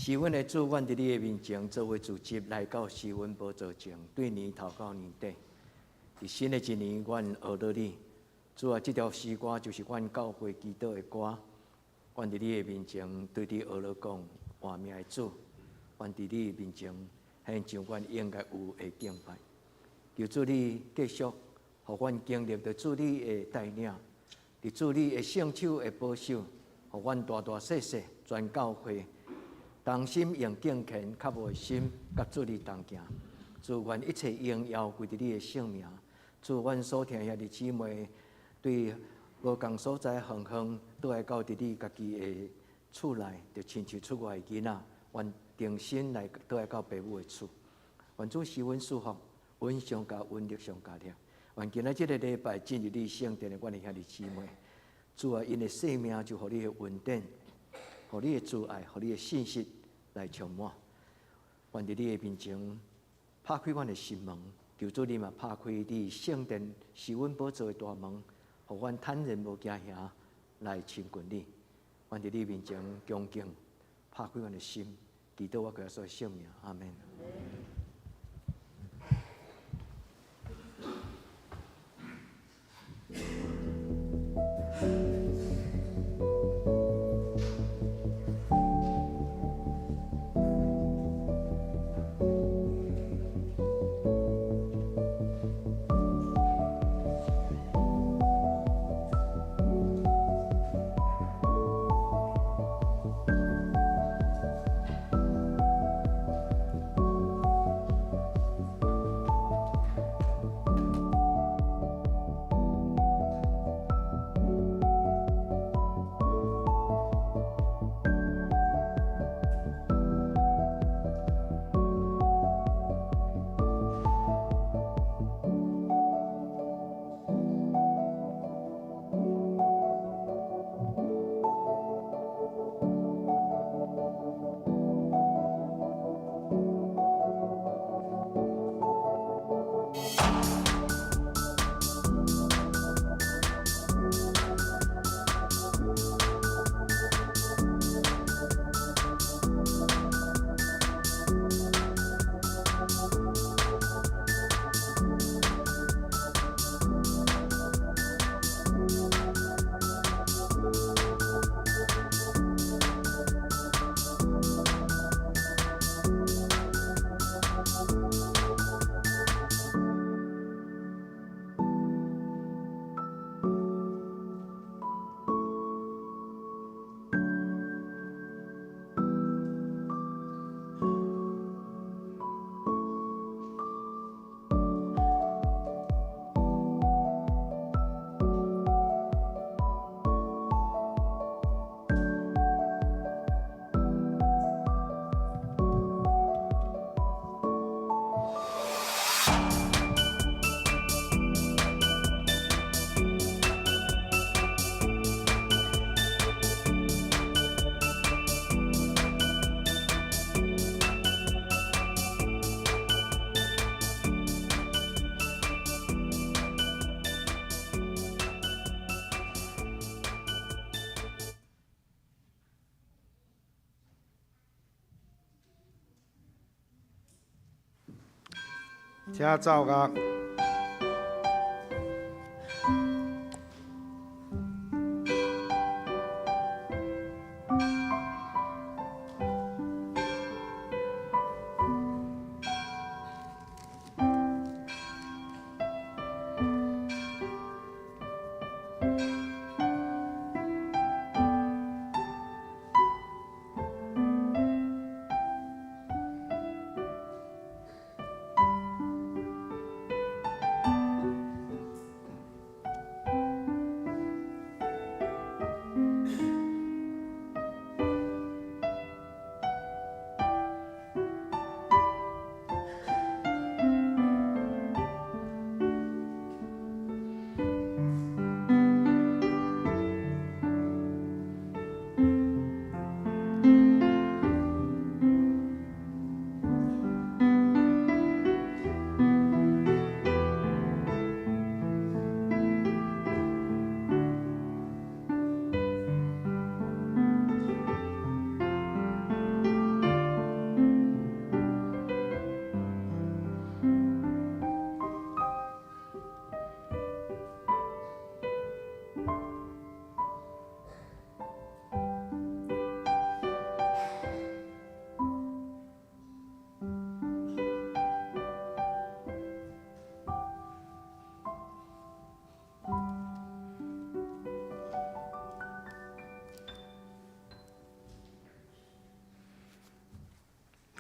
是阮的主，阮佇你的面前做伙聚集來到施恩寶座前，對年頭到年底，佇新的一年，阮學著你。主啊，這條詩歌就是阮教會祈禱的歌。阮佇你的面前對你學著講，活命的主，阮佇你的面前獻上阮應該有的敬拜。求主你繼續，予阮經歷著主你的帶領，佇主你的聖手的保守，予阮大大細細全教會同心用敬虔較無的心，佮主你同行。主，願一切榮耀歸佇你的聖名。主，阮所疼兄弟姊妹對無仝所在遠遠倒來到佇你家己的厝內，就親像出外的囡仔，願重新來倒來到父母的厝。願主賜阮祝福，恩上加恩，力上加力。願今仔這个禮拜進入你聖殿的阮的兄弟姊妹，主啊，𪜶的生命就予你的恩典，予你的慈愛，予你的信實來充滿。願佇你的面前拍開阮的心門，求主你嘛拍開你聖殿施恩寶座的大門，予阮坦然無驚嚇來親近你。願佇你面前恭敬拍開阮的心，祈禱我耶穌的聖名，阿門。請奏樂。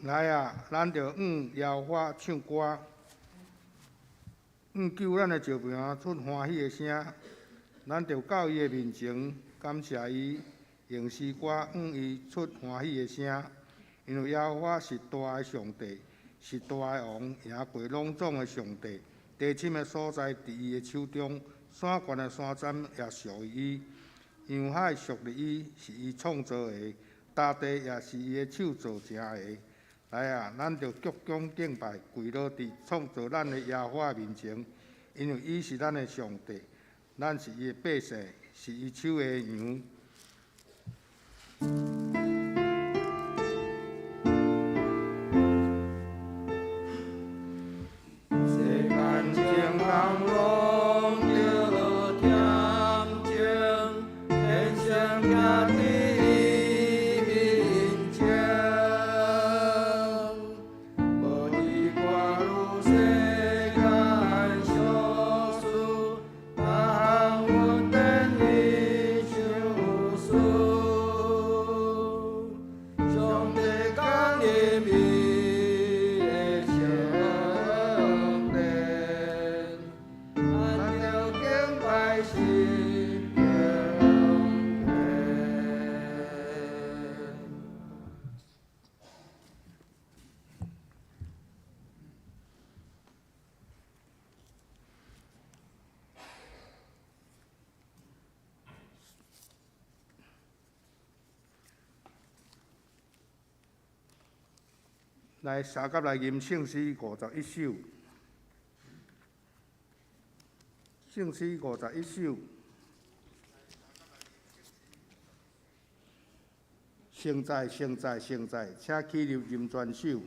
來啊，咱著向耶和華唱歌，向救咱的石磐出歡喜的聲。咱著到伊的面前感謝伊，用詩歌向伊出歡喜的聲。因為耶和華是大的上帝，是大的王，贏過攏總的上帝。地深的所在佇伊的手中，山懸的山尖也屬於伊。洋海屬於伊，是伊創造的，大地也是伊的手造成的。來啊，咱著鞠躬敬拜，跪落佇創造咱的耶和華面前，因為伊是咱的上帝，咱是伊的百姓，是伊手的羊。世間情人攏著恬靜，天生徛佇伊面前，無一掛如世間小事，逐項穩定伊想事。上帝降臨伊的聖殿，咱著敬拜神敬虔。來，相佮來吟聖詩51首，聖詩51首，聖哉，聖哉，聖哉，請起立吟全首。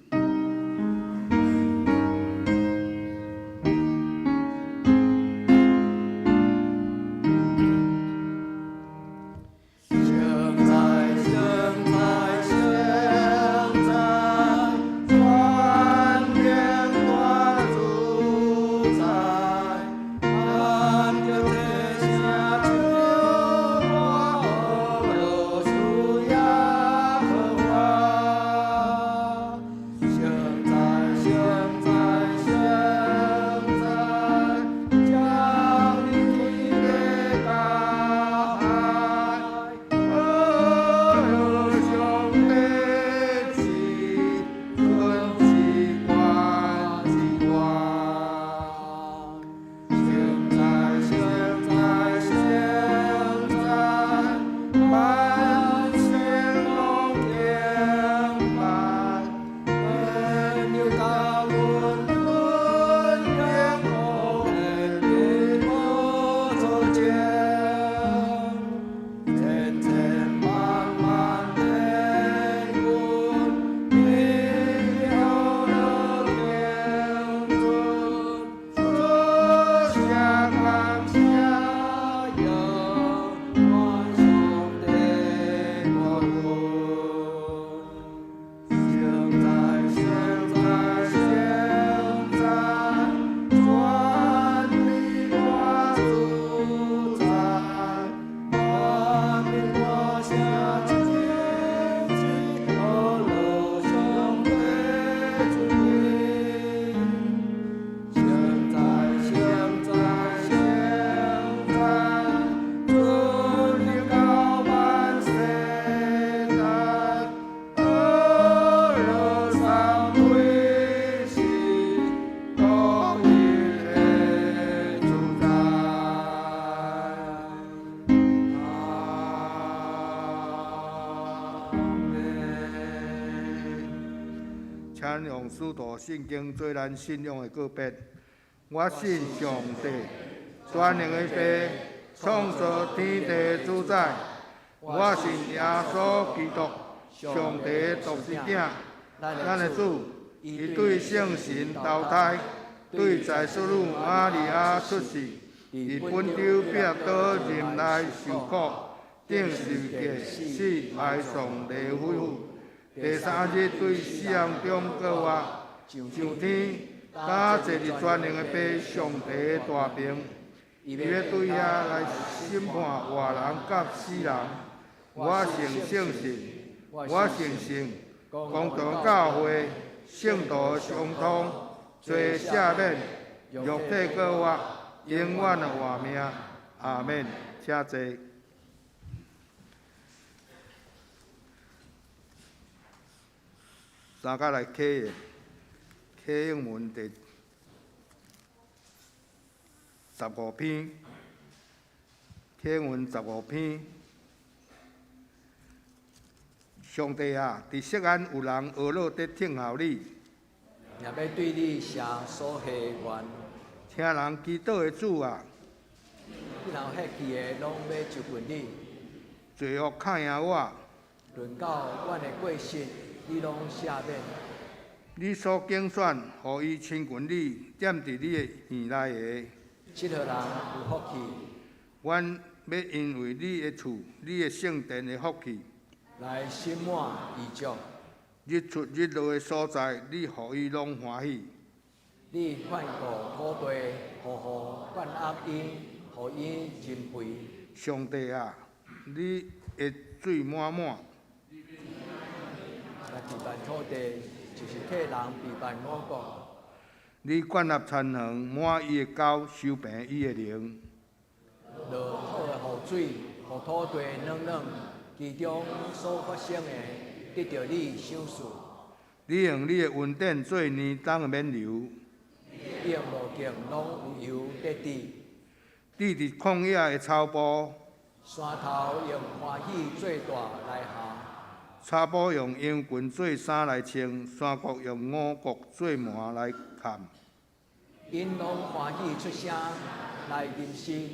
聖哉，聖哉，聖哉，全能大主宰，咱著齊聲唱歌，樂主耶和華。聖哉，聖哉，聖哉，降臨天地大海，阿上帝至尊至高至大。聖哉，聖哉，聖哉，萬聖攏敬拜，天佑教阮尊榮的寶座前，千千萬萬天軍，榮耀樂天尊，出聲感謝耶和上帝國君。聖哉，聖哉，聖哉，全能大主宰，萬民大聲稱頌，阿樂上帝尊榮。聖哉，聖哉，聖哉，尊榮到萬世代，阿樂三位是獨一的主宰。阿們。請用使徒信經做咱信仰的告別。我信上帝，全能的父，創造天地主宰。我信耶穌基督，上帝的獨生囝，咱的主，伊對聖神投胎，對在淑女瑪利亞出世，佇本丟彼拉多任內受苦，釘十字架死埋葬離恢復，第三日對死人中復活，上天，搭坐佇全能的父上帝的大爿，伊欲對遐來審判活人佮死人。我信聖神，我信聖。公同教會、聖徒相通、罪赦免、肉體復活、永遠的活命。阿門。請坐。三甲來啟應，啟應文第15篇，啟應文十五篇。上帝啊，佇錫安有人呵咾佇聽候你，若欲對你寫所許願，聽人祈禱的主啊，你若歇去的攏欲就近你，罪惡敲贏我，論到阮的過失，你攏赦免。你所揀選，予伊親近你，踮佇你的院內的，這號人有福氣。阮欲因為你的厝、你的聖殿的福氣，來心滿意足。日出日落的所在，你予伊攏歡喜。你看顧土地，雨雨灌壓伊，予伊真肥。上帝啊，你的水滿滿。來備辦土地，就是替人備辦五穀。你灌納田園，滿伊的溝，修平伊的稜。落好的雨水，予土地軟軟，其中所發生的，得著你賞賜。你用你的恩典做年冬的免流。你用路徑攏有油得治。佇佇曠野的草埔。山頭用歡喜做帶來下。草埔用羊群做衫來穿，山谷用五穀做縵來崁。𪜶攏歡喜出聲來吟詩。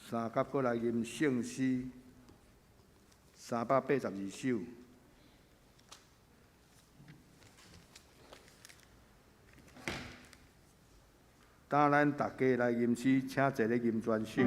三甲閣來吟聖詩，382首。當咱大家來吟詩，請坐咧吟全首。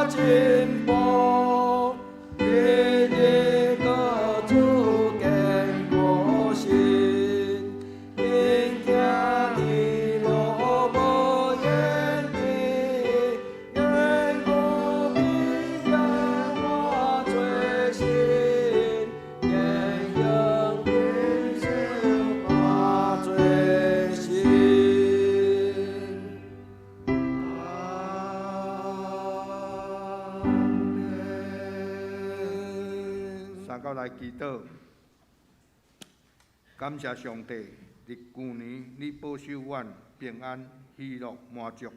進步，日日閣三甲來祈禱，感謝上帝，佇舊年你保守阮平安、喜樂、滿足。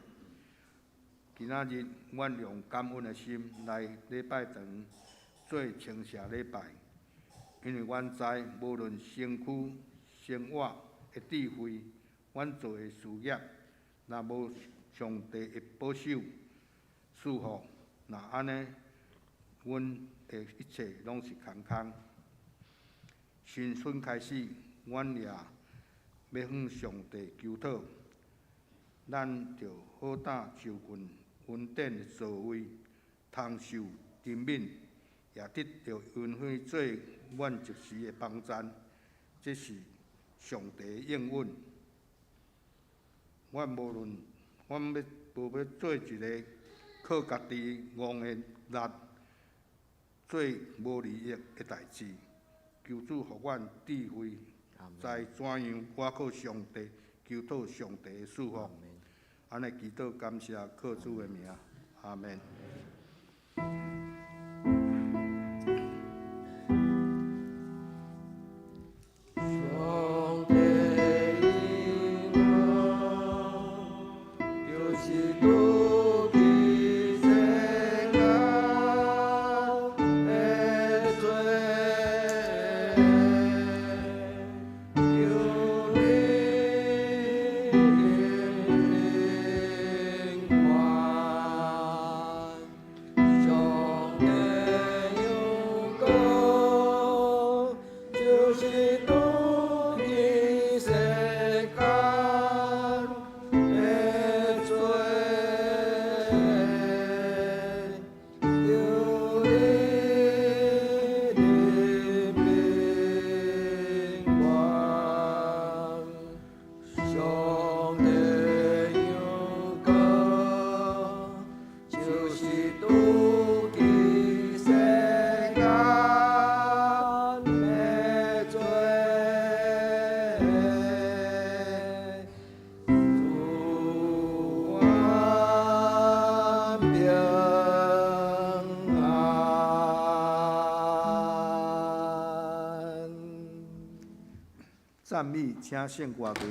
今仔日，阮用感恩的心來禮拜堂做稱謝禮拜，因為阮知無論身軀、生活的智慧，阮做的事業，若無上帝的保守、賜福，若按呢，阮的一切攏是空空。新春開始，阮也欲向上帝求討，咱著好膽就近恩典的座位，通受憐憫，也得著恩惠做阮一時的幫贊。這是上帝的應允。阮無論阮欲無欲做一个靠家己戇的力做無利益的代誌，求主予阮智慧，知怎樣倚靠上帝，求討上帝的賜福。按呢祈禱感謝靠主的名，阿們。上帝應允，就是拄彼世間的罪，求你憐憫。上帝有講，就是拄彼世間的罪，求你憐憫。上帝有講，就是拄彼世間的罪，主願平安。讚美，請聖歌隊。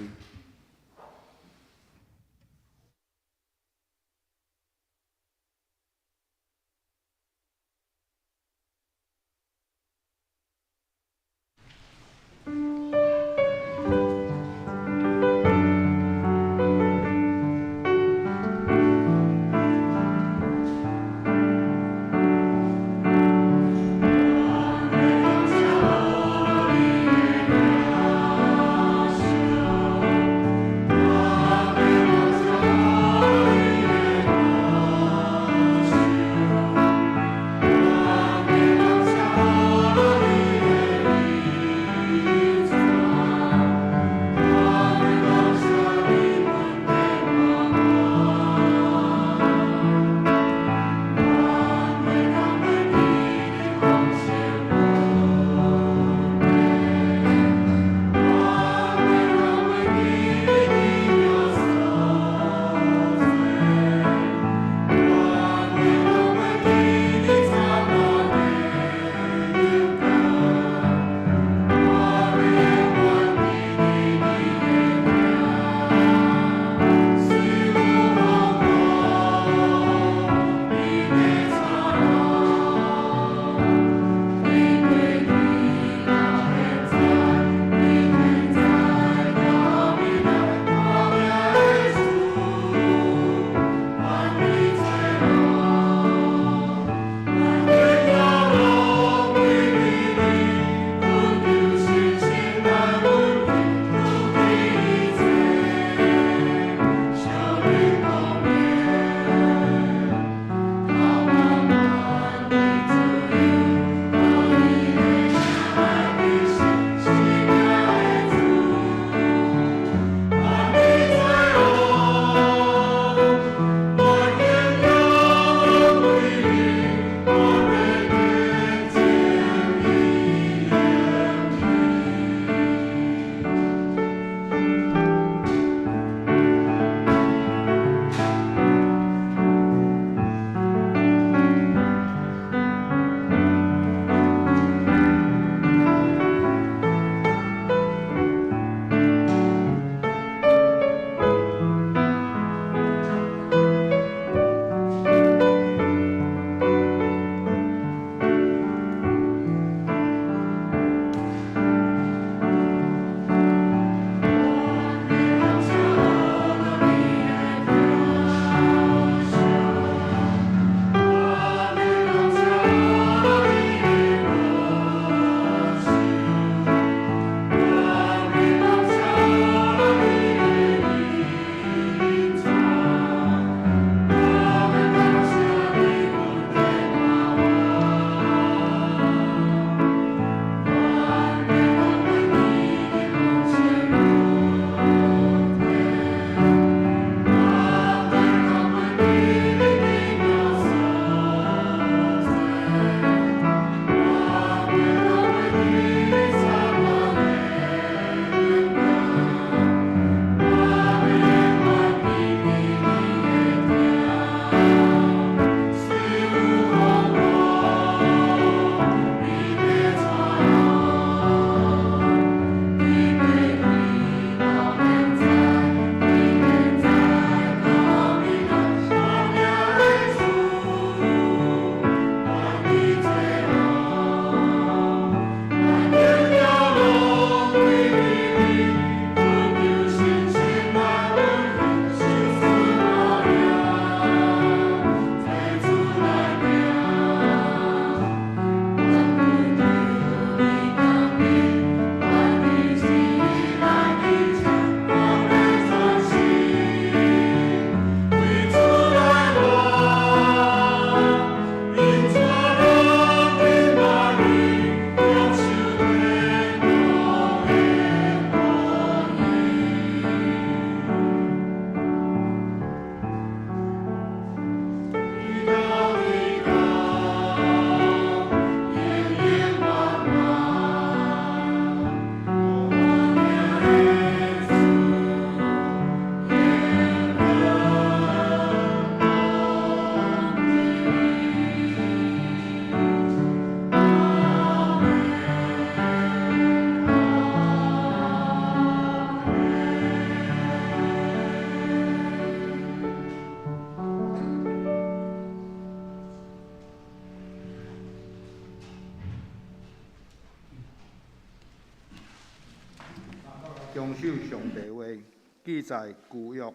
遵守上帝話，記載舊約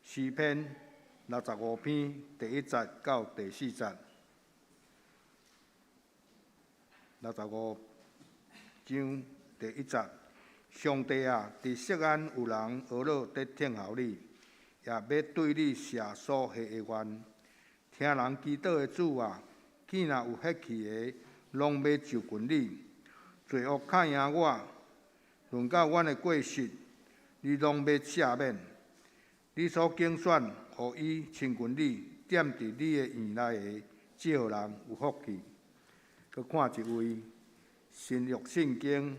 詩篇65篇第1節到第4節。65章第1節，上帝啊，佇錫安有人呵咾佇等候你，也欲對你寫所許的願。聽人祈禱的主啊，見若有血氣的，攏欲就近你。罪惡較贏我，論到阮的過失，你攏欲赦免。你所揀選，予伊親近你，踮佇你的院內的，這號人有福氣。閣看一位新約聖經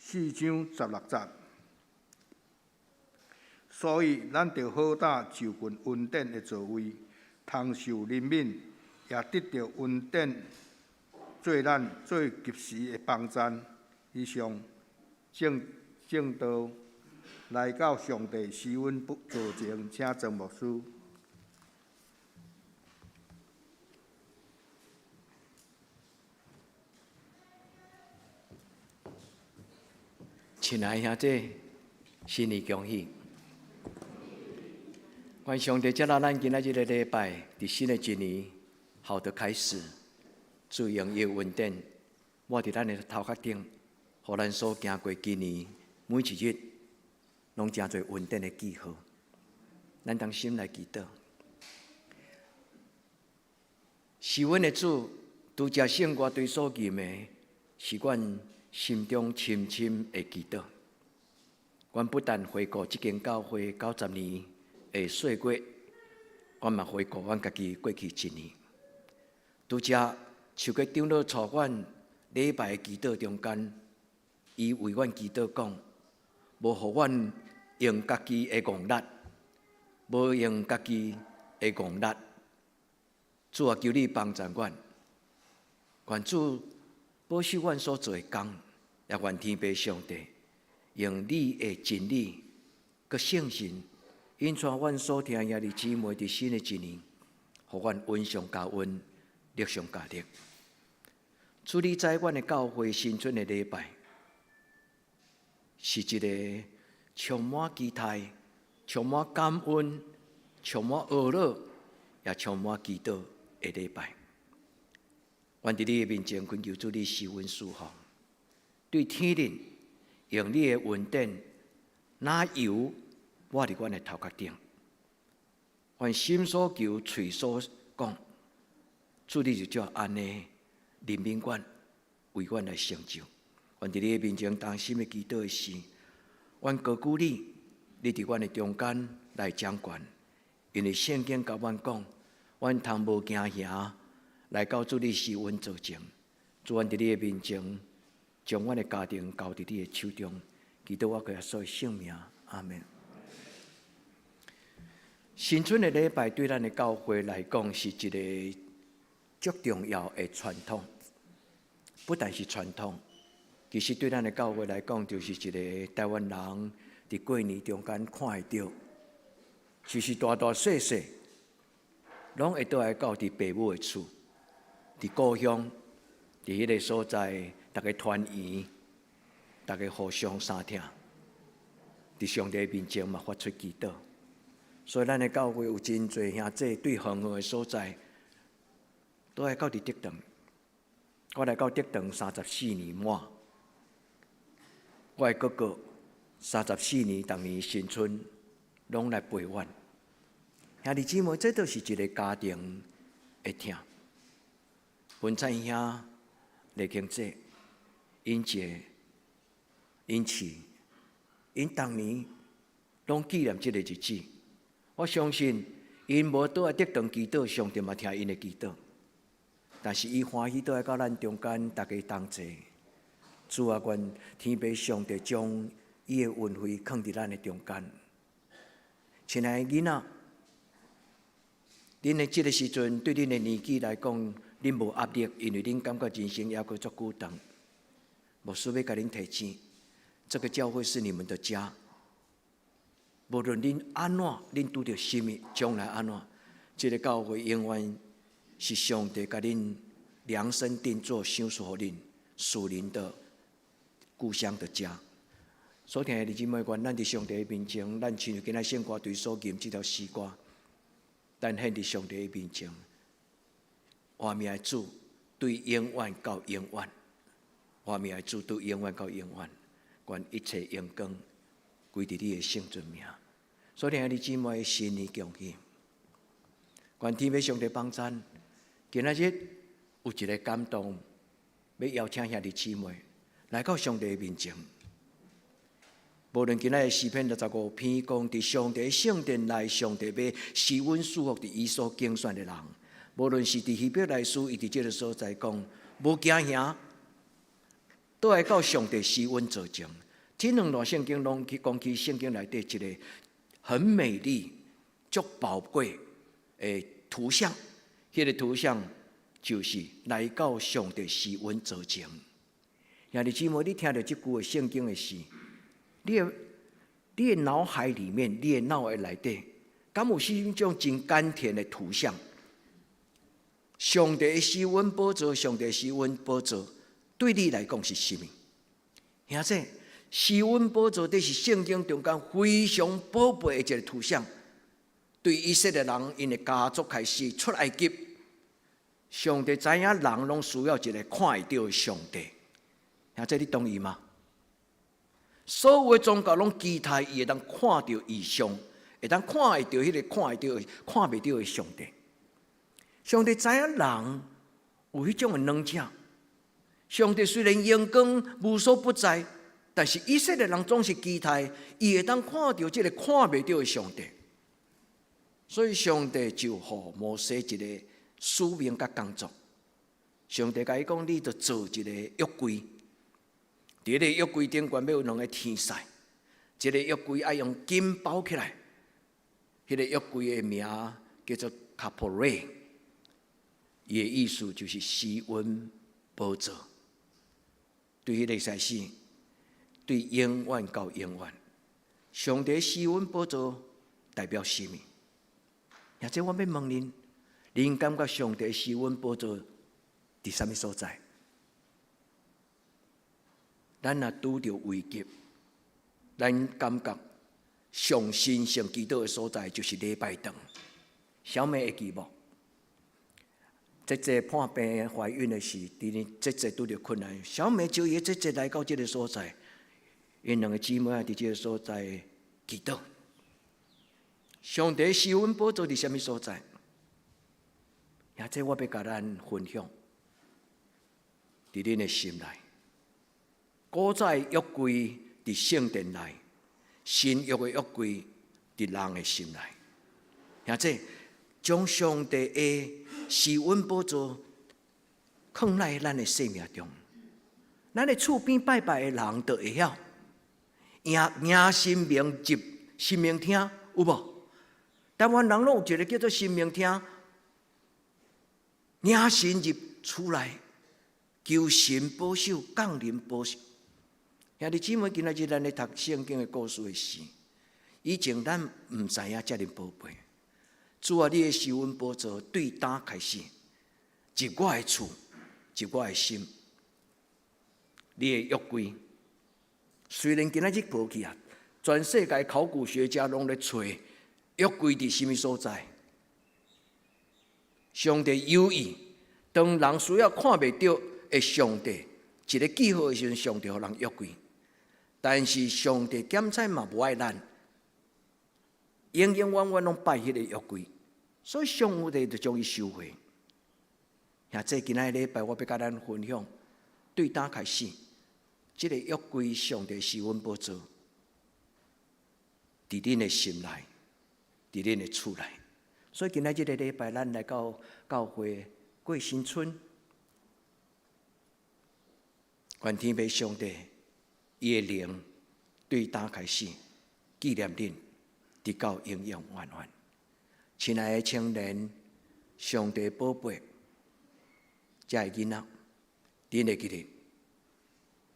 4章16節，所以咱著好膽就近恩典的座位，通受憐憫，也得著恩典，做咱做及時的幫贊。以上證證道來到上帝施恩寶座前，請莊牧師。親愛兄弟，新年恭喜！願上帝接納咱今仔日的禮拜，佇新的一年好的開始，主用伊的恩典，抹佇咱的頭殼頂，予咱所行過今年每一日，攏成做恩典的記號。咱同心來祈禱，是阮的主，拄才聖歌對所吟的，是阮心中深深的祈禱。阮不但回顧這間教會90年的歲月，阮嘛回顧阮家己過去一年。拄才秋吉長老帶阮禮拜的祈禱中間，伊為阮祈禱講，無予阮用家己的戇力，無用家己的戇力。主啊，求你幫助阮，願主保守阮所做的工，也願天父上帝用你的真理佮聖神，引帶阮所疼兄弟姊妹佇新的一年，予阮恩上加恩，力上加力。主你知阮的教會新春的禮拜，是一個充滿期待、充滿感恩、充滿呵咾，也充滿祈禱的禮拜。阮佇你的面前懇求主你施恩賜福，對天靈用你的恩典，若油抹佇阮的頭殼頂，阮心所求、喙所講，主你就照按呢憐憫阮，為阮來成就。阮佇你的面前同心的祈禱的時，阮高舉你，你佇阮的中間來掌權，因為聖經共阮講，阮通無驚嚇來到主你施恩座前，主阮佇你的面前，將阮的家庭交佇你的手中，祈禱我耶穌的聖名，阿們。新春的禮拜對咱的教會來講是一個足重要的傳統，不但是傳統，其實對咱的教會來講，就是一個台灣人佇過年中間看會著，其實大大細細，攏會倒來到佇爸母的厝，佇故鄉，佇彼个所在，逐家團圓，逐家互相相疼，佇上帝面前嘛發出祈禱。所以，咱的教會有真濟兄弟對遠遠的所在，倒來到佇竹塘。我來到竹塘34年滿，我的哥哥34年逐年新春攏來陪阮。兄弟姊妹，這都是一個家庭的疼。文燦兄、李慶濟、𪜶姐、𪜶妻，𪜶逐年攏紀念這個日子。我相信，𪜶無倒來竹塘祈禱，上帝嘛聽𪜶的祈禱。但是伊歡喜倒來到咱中間，逐家同齊。主啊，願天父上帝將伊的恩惠囥佇咱的中間。親愛的囡仔，恁的這个時陣對恁的年紀來講，恁無壓力，因為恁感覺人生猶閣足久長。牧師欲共恁提醒，這個教會是你們的家。無論恁按怎，恁拄著啥物，將來按怎，這个教會永遠是上帝共恁量身定做、賞賜予恁屬靈的故鄉的家。所聽的弟兄姊妹，願咱佇上帝面前，咱親像今仔聖歌隊所吟這條詩歌，咱獻佇上帝面前，活命的主對永遠到永遠，活命的主對永遠到永遠，願一切榮光歸佇你的聖尊名。所聽的弟兄姊妹，新年恭喜，願天父上帝幫贊。今仔日有一個感動，欲邀請兄弟姊妹來到上帝面前。無論今仔日詩篇65篇講，佇上帝聖殿內，上帝欲施恩賜福佇伊所揀選的人。無論是佇希伯來書，伊佇這个所在講，無驚嚇，倒來到上帝施恩座前。這兩段聖經攏去講起聖經內底一个很美麗、足寶貴的圖像。彼个圖像就是來到上帝施恩座前。兄弟姊妹，你聽著這句話聖經的時，你的腦海裡面，你的腦的內底，敢有是一種真甘甜的圖像？上帝施恩寶座，上帝施恩寶座，對你來講是啥物？兄弟，施恩寶座這是聖經中間非常寶貝的一个圖像。對以色列人，𪜶的家族開始出埃及，上帝知影人攏需要一个看會著的上帝。兄弟，你同意嗎？所有的宗教攏期待伊會當看著異象，會當看會著彼个看會著、看袂著的上帝。上帝知影人有彼種的軟弱。上帝雖然榮光無所不在，但是以色列人總是期待伊會當看著這个看袂著的上帝。所以上帝就予摩西一个使命佮工作。上帝共伊講：你著做一个約櫃。佇彼个約櫃頂懸欲有兩个天使，這个約櫃愛用金包起來。彼个約櫃的名叫做卡波瑞，伊的意思就是施恩寶座。對彼个開始，對永遠到永遠，上帝施恩寶座代表啥物？或者我欲問恁，恁感覺上帝施恩寶座佇啥物所在？咱若拄著危急，咱感覺上神聖祈禱的所在就是禮拜堂。小妹會記無？姐姐破病懷孕的時，佇咧姐姐拄著困難，小妹就伊姐姐來到這个所在，𪜶兩个姊妹佇這个所在祈禱。上帝施恩寶座佇啥物所在？或者我欲共咱分享，佇恁的心內。古早約櫃佇聖殿內，新約的約櫃佇人的心內。或者將上帝的施恩寶座囥佇咱的生命中，咱的厝邊拜拜的人就會曉，迎迎神明入神明廳，有無？台灣人攏有一个叫做神明廳，迎神入厝內，求神保守，降臨保守。兄弟姊妹，今仔日咱咧讀聖經的故事的時，以前咱毋知影遮爾寶貝。主啊，你的施恩寶座對今開始，入我的厝，入我的心。你的約櫃，雖然今仔日無去啊，全世界考古學家攏咧揣約櫃佇啥物所在？上帝有意，當人需要看袂著的上帝，一个記號的時陣，上帝予人約櫃。但是上帝檢採嘛無愛咱，永永遠遠攏拜彼个約櫃，所以上帝就將伊收回。兄弟，今仔禮拜我欲共咱分享，對今開始，這个約櫃上帝施恩寶座，佇恁的心內，佇恁的厝內。所以今仔這个禮拜，咱來到教會過新春，願天父上帝伊的靈對今開始紀念恁，直到永永遠遠。親愛的青年，上帝寶貝，遮的囡仔，恁會記得，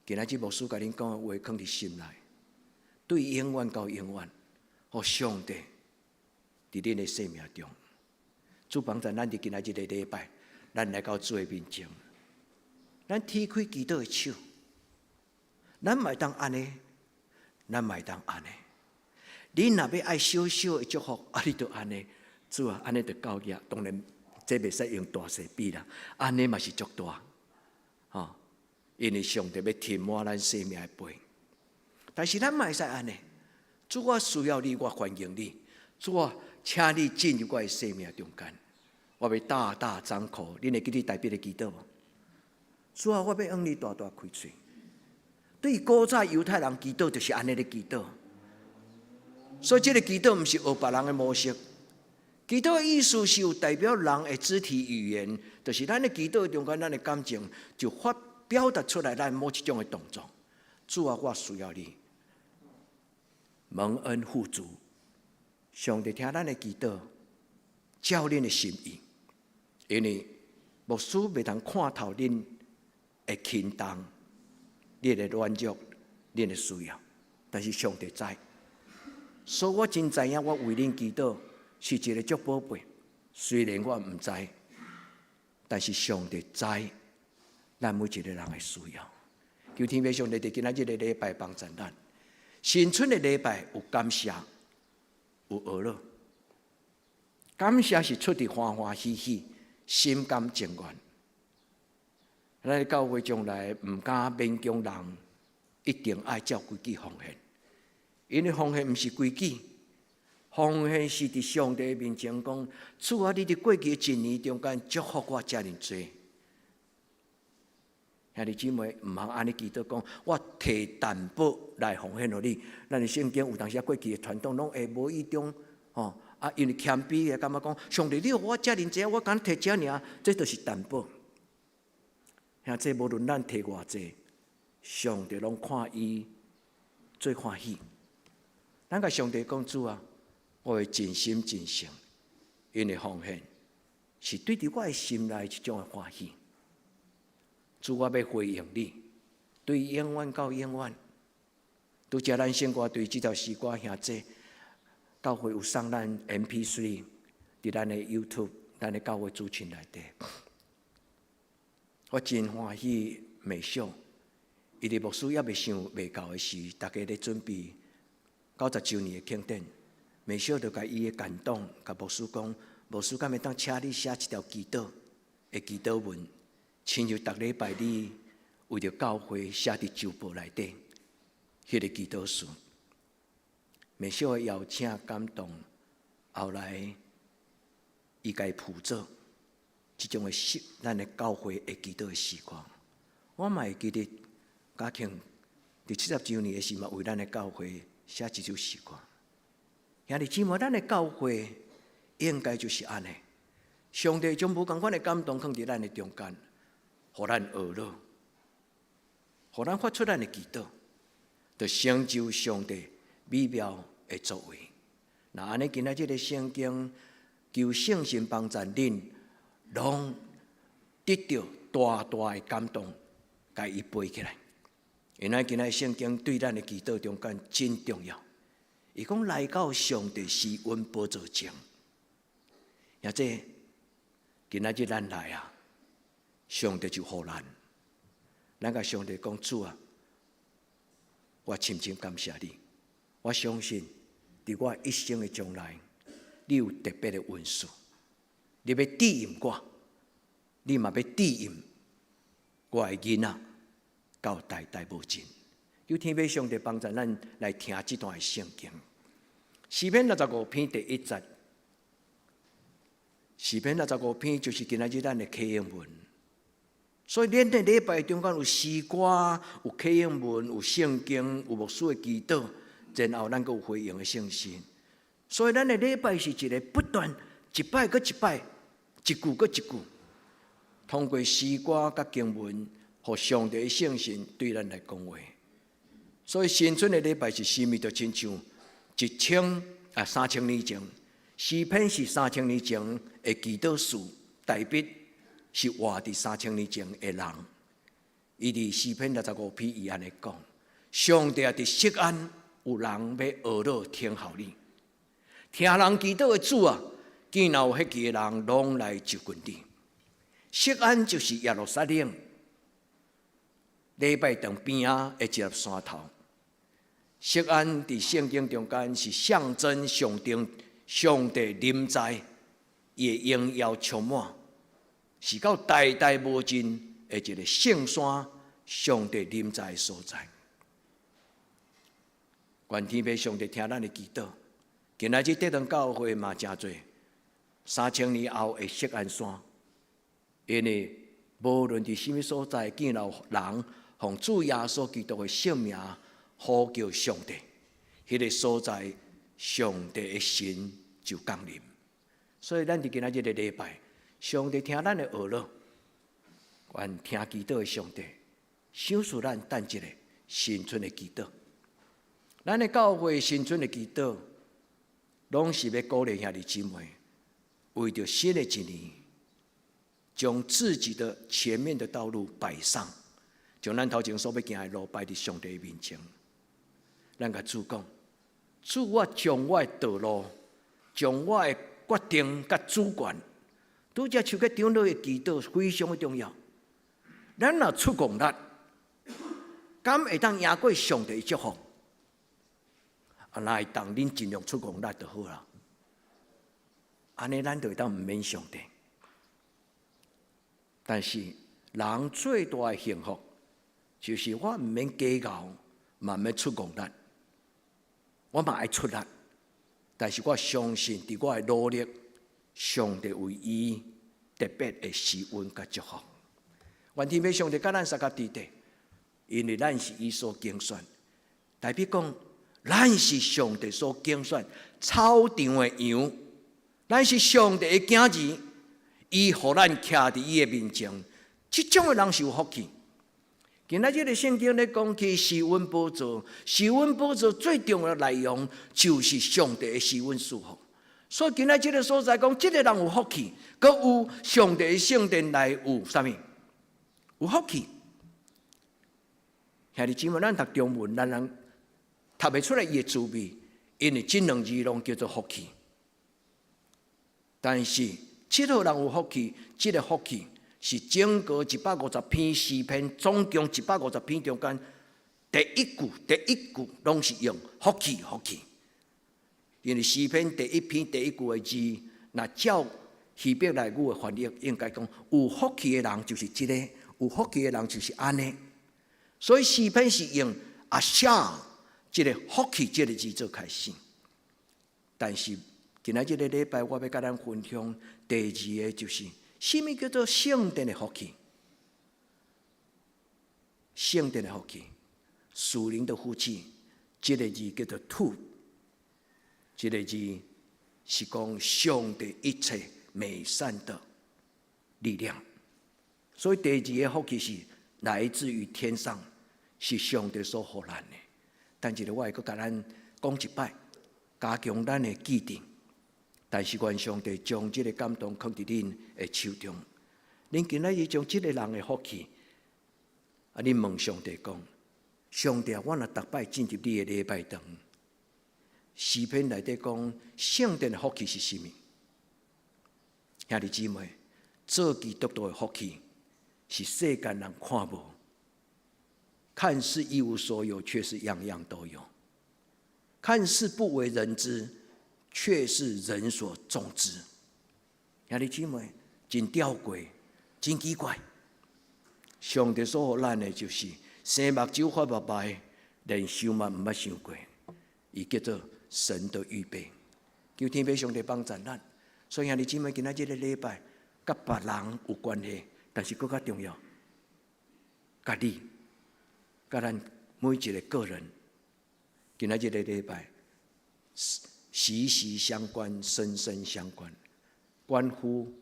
今仔日牧師共恁講的話，囥佇心內，對永遠到永遠，予上帝佇恁的生命中，主幫助咱佇今仔這个禮拜，咱來到主的面前，咱提開祈禱的手，咱嘛會當按呢，咱嘛會當按呢。你若欲愛小小的祝福，啊，你就按呢，主啊，按呢就夠額。當然，這袂使用大細比啦，按呢嘛是足大，吼。因為上帝欲填滿咱生命的杯，但是咱嘛會使按呢。主，我需要你，我歡迎你。主啊，請你進入我的生命中間，我欲大大張口。恁會記得大衛的祈禱無？主啊，我欲向你大大開喙。對古早猶太人祈禱就是按呢咧祈禱，所以這个祈禱毋是學別人的模式。祈禱的意思是有代表人的肢體語言，就是咱的祈禱中間，咱的感情就發表達出來，咱某一種的動作。主啊，我需要你，蒙恩富足。上帝聽咱的祈禱，照恁的心意，因為牧師袂通看透恁的輕重、恁的軟弱、恁的需要，但是上帝知。所以我真知影，我為恁祈禱是一个足寶貝。雖然我毋知，但是上帝知咱每一个人的需要。求天父上帝佇今仔日的禮拜幫助咱。新春的禮拜有感謝，有哀樂。感謝是出佇歡歡喜喜、心甘情願。咱教會將來毋敢勉強人，一定愛照規矩奉獻，因為奉獻毋是規矩，奉獻是佇上帝面前講：主啊，你佇過去一年中間祝福我遮爾濟。兄弟姊妹，毋通按呢祈禱講，我提淡薄來奉獻予你。咱的聖經有當時過去的傳統攏會無意中，吼啊，因為謙卑的感覺講，上帝你予我遮爾濟，我敢提遮爾，這就是淡薄。兄弟，無論咱提偌濟，上帝攏看伊最歡喜。咱共上帝講，主啊，我會盡心盡性，因為奉獻是對佇我的心內一種的歡喜。主，我欲回應你，對永遠到永遠。拄才咱聖歌隊這條詩歌兄弟，教會有送咱 MP3，佇咱的 YouTube，咱的教會族群內底。我真歡喜美秀，伊佇牧師猶未想未到的時，大家咧準備90週年的慶典，美秀就共伊的感動，共牧師講：牧師敢會當請你寫一條祈禱的祈禱文，親像逐禮拜你為著教會寫佇週報內底，彼个祈禱詞。美秀的邀請感動，後來伊共譜做這種的詩，咱的教會會祈禱的詩歌。我嘛會記得嘉慶佇70週年的時，嘛為咱的教會寫一首詩歌。兄弟姊妹，咱的教會應該就是按呢。上帝將無仝款的感動放佇咱的中間，予咱哀樂，予咱發出咱的祈禱，就成就上帝美妙的作為。若按呢，今仔這个聖經，求聖神幫助恁，攏得著大大的感動，共伊背起來。因為今仔聖經對咱的祈禱中間真重要。伊講來到上帝施恩寶座前，或者今仔日咱來啊，上帝就予咱。咱共上帝講，主啊，我深深感謝你。我相信，佇我一生的將來，你有特別的恩賜，你欲指引我，你嘛欲指引我的囡仔，到代代無盡。求天父上帝幫助咱來聽這段的聖經。詩篇六十五篇第一節，詩篇六十五篇就是今仔日咱的啟應文。所以，咱的禮拜中間有詩歌、有啟應文、有聖經、有牧師的祈禱，然後咱閣有回應的聖詩。所以，咱的禮拜是一个不斷一擺閣一擺，一句閣一句，通過詩歌佮經文，予上帝的聖神對咱來講話。所以，新春的禮拜是啥物？就親像1000啊3000年前，詩篇是三千年前的祈禱詞，大衛是活佇三千年前的人。伊佇詩篇六十五篇，伊按呢講：上帝啊，佇錫安有人欲哀樂聽候你，聽人祈禱的主啊，見若有血氣的人，攏來就近你。錫安就是耶路撒冷。禮拜堂邊仔的一粒山頭。錫安佇聖經中間是象徵上帝，上帝臨在，伊的榮耀充滿，是到代代無盡的一個聖山，上帝臨在的所在。願天父上帝聽咱的祈禱。今仔日得堂教會嘛誠濟，3000年後的錫安山，因為無論佇啥物所在，見到人奉主耶穌基督的聖名呼叫上帝，彼個所在，上帝的神就降臨。所以咱佇今仔日的禮拜，上帝聽咱的禱告，願聽祈禱的上帝，賞賜咱等一个新春的祈禱。咱的教會新春的祈禱，攏是欲鼓勵兄弟姊妹，為著新的一年，將自己的前面的道路擺上，將咱頭前所欲行的路擺佇上帝面前。咱共主講：主，我將我的道路，將我的決定佮主權，拄才手個長老的祈禱非常的重要。咱若出戇力，敢會當贏過上帝的祝福？啊，若會當，恁盡量出戇力就好啦。按呢，咱就會當毋免上帝。但是人最大的幸福，就是我毋免計較，嘛毋免出戇力，我嘛愛出力。但是我相信，佇我的努力，上帝為伊特別的施恩佮祝福。願天父上帝佮咱相佮佇咧，因為咱是伊所揀選，代表講，咱是上帝所揀選草場的羊，咱是上帝的囝兒，伊予咱徛佇伊的面前，這種的人是有福氣。今仔這个聖經咧講起施恩寶座，施恩寶座最重要的內容就是上帝的施恩祝福。所以今仔這个所在講，這个人有福氣，閣有上帝的聖殿內有啥物？有福氣。兄弟姊妹，咱讀中文，咱人讀袂出來伊的滋味，因為這兩字攏叫做福氣。但是這個人有福氣，這个福氣是整個150篇詩篇，總共一百五十篇中間，第一句第一句攏是用福氣福氣。因為詩篇第一篇第一句的字，若照希伯來語的翻譯，應該講有福氣的人就是這個，有福氣的人就是按呢。所以詩篇是用阿沙這个福氣這个字做開始。但是今仔這个禮拜，我欲佮咱分享第二个就是，啥物叫做聖殿的福氣？聖殿的福氣，屬靈的福氣，這个字叫做 טוב，這个字是講上帝一切美善的力量。所以第二个福氣是來自於天上，是上帝所予咱的。但是我會閣共咱講一擺，加強咱的記憶。但是願上帝將這个感動囥佇恁的手中。恁今仔日將這个人的福氣，啊，恁問上帝講：上帝啊，我若逐擺進入你的禮拜堂，詩篇內底講聖殿的福氣是啥物？兄弟姊妹，做基督徒的福氣是世間人看無，看似一無所有，卻是樣樣都有；看似不為人知，卻是人所眾知。兄弟姊妹，真吊詭，真奇怪。上帝所予咱的就是生目睭發目眉，連想嘛毋捌想過。伊叫做神的預備。求天父上帝幫助咱。所以兄弟姊妹，今仔這个禮拜，佮別人有關係，但是閣較重要，佮你，佮咱每一个個人，今仔這个禮拜息息相關，深深相關，關乎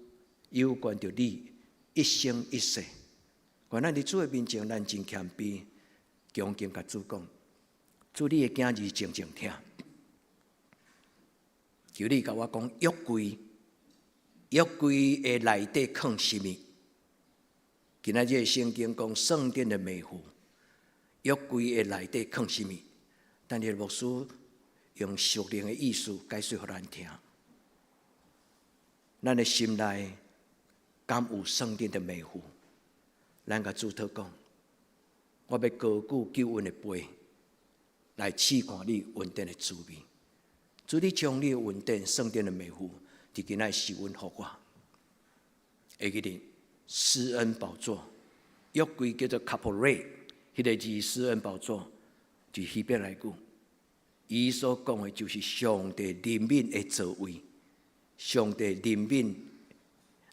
有關著你一生一世。願咱佇主的面前，咱真謙卑，恭敬共主講：主，你的囝兒靜靜聽，求你共我講約櫃，約櫃的內底囥啥物？今仔這个聖經講聖殿的美福，約櫃的內底囥啥物？但是牧師用屬靈的意思解釋予咱聽。咱的心內敢有聖殿的美福？咱共主禱講，我欲高舉救恩的杯，來試看你恩典的滋味。主，你將你的恩典、聖殿的美福，佇今仔時分予我。會記得施恩寶座，約櫃叫做 kaporet，彼個字施恩寶座，佇希伯來語。伊所講的就是上帝憐憫的座位，上帝憐憫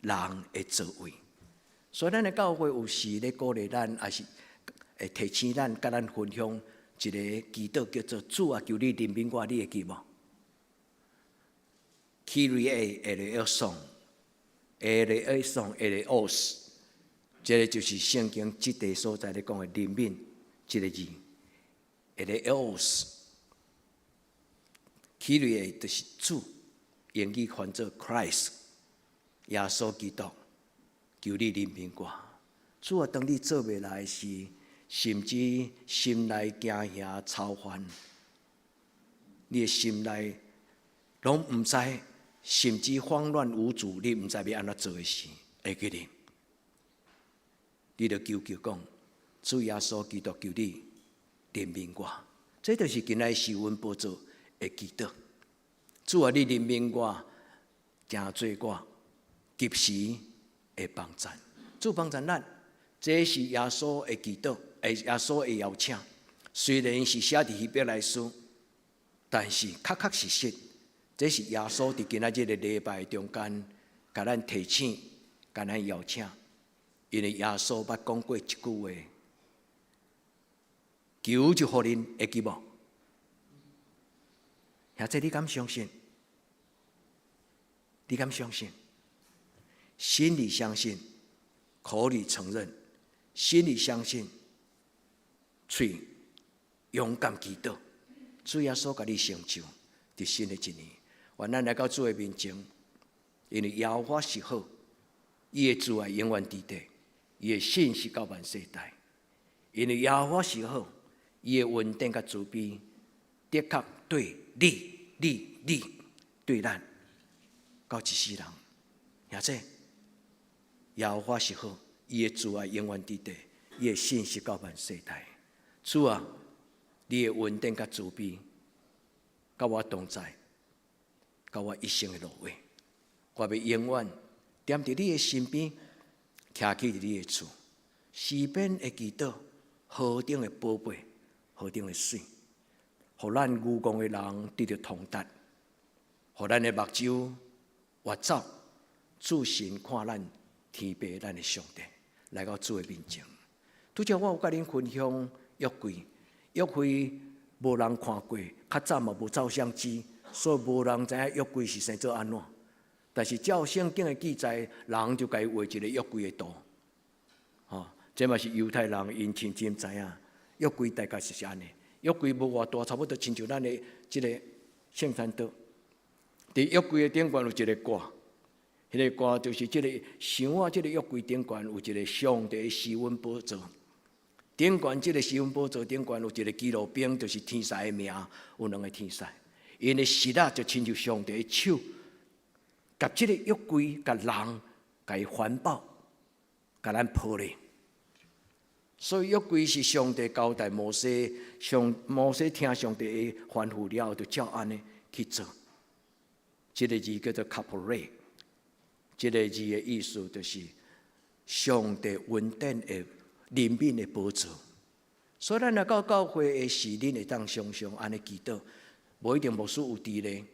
人的座位。所以，咱的教會有時咧鼓勵咱，抑是會提醒咱，佮咱分享一個祈禱，叫做主啊，求你憐憫我，你會記無？Kyrie eleison，eleison eleos，這个就是聖經這塊所在咧講的憐憫這个字，eleos。Kyrie 就是主，英語翻做 Christ，耶穌基督，求你憐憫我。主啊，當你做袂來時，甚至心內驚嚇操煩，你的心內攏毋知，甚至慌亂無主，你毋知欲按怎做的時，會記得，你著求求講，主耶穌基督，求你憐憫我。這就是今仔施恩寶座的祈禱。主啊，你憐憫我，成做我及時的幫贊。主幫贊咱，這是耶穌的祈禱，耶穌的邀請。雖然是寫佇希伯來書，但是確確實實，這是耶穌佇今仔這个禮拜中間，共咱提醒、共咱邀請。因為耶穌捌講過一句話：求就予恁，會記無？兄弟，你敢相信？你敢相信？心裡相信，口裡承認，心裡相信，喙勇敢祈禱，主耶穌共你成就，佇新的一年，願咱來到主的面前，因為耶和華是好，伊的慈愛永遠佇底，伊的信實到萬世代。因為耶和華是好，伊的恩典佮慈悲，的確對你、你、你，對咱到一世人。兄弟，耶和華是好，伊的慈愛永遠佇底，伊的信實到萬世代。主啊，你的恩典佮慈悲，佮我同在，到我一生的落尾，我欲永遠踮佇你的身邊，徛起佇你的厝，詩篇的祈禱，何等的寶貝，何等的媠，予咱愚戇的人得著通達，予咱的目睭活走，注神看咱天父咱的上帝來到主的面前。拄才我有佮恁分享約櫃，約櫃無人看過，較早嘛無照相機，所以無人知影約櫃是生做按怎。但是照聖經的記載，人就共伊畫一个約櫃的圖，吼，這嘛是猶太人𪜶真真知影，約櫃大概是按呢。約櫃無偌大，差不多親像咱的這个聖餐桌。佇約櫃的頂懸有一个蓋，彼个蓋就是這个箱仔，這个約櫃頂懸有一个上帝的施恩寶座。頂懸這个施恩寶座頂懸有一个基路伯，就是天使的名，有兩个天使。𪜶的爍爁就親像上帝的手，共這个約櫃、共人、共伊環抱，共咱抱咧。所以約櫃是上帝交代摩西，上摩西聽上帝的吩咐了後，就照按呢去做。這个字叫做 kaporet，這个字的意思就是上帝恩典的憐憫的寶座。所以咱來到教會的時，恁會當常常按呢祈禱，無一定牧師有佇咧，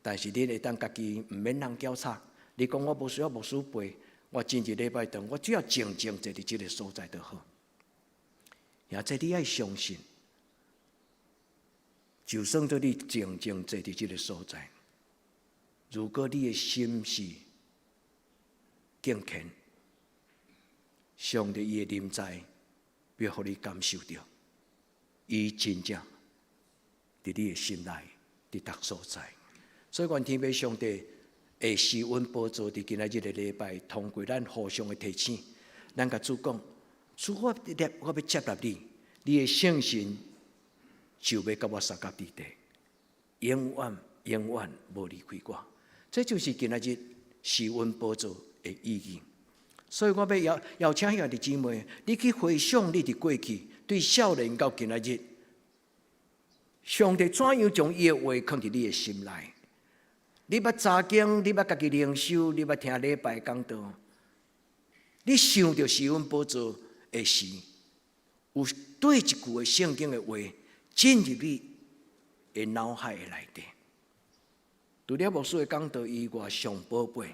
但是恁會當家己毋免人叫吵。你講我無需要牧師陪，我進一禮拜堂，我只要靜靜坐佇這个所在就好。兄弟，你愛相信，就算做你靜靜坐佇這个所在，如果你的心是敬虔，上帝伊的臨在，欲予你感受著，伊真正佇你的心內，佇逐所在。所以，願天父上帝會施恩寶座佇今仔這个禮拜，通過咱互相的提醒，咱共主講：主，我欲接納你，你的聖神就欲佮我相佮佇底，永遠永遠無離開我。這就是今仔日施恩寶座的意義。所以我欲邀邀請兄弟姊妹，你去回想你佇過去對少年到今仔日，上帝怎樣將伊的話囥佇你的心內？你捌查經，你捌家己靈修，你捌聽禮拜講道，你想著施恩寶座的時，有佗一句的聖經的話進入你的腦海的內底。除了牧師的講道以外，上寶貝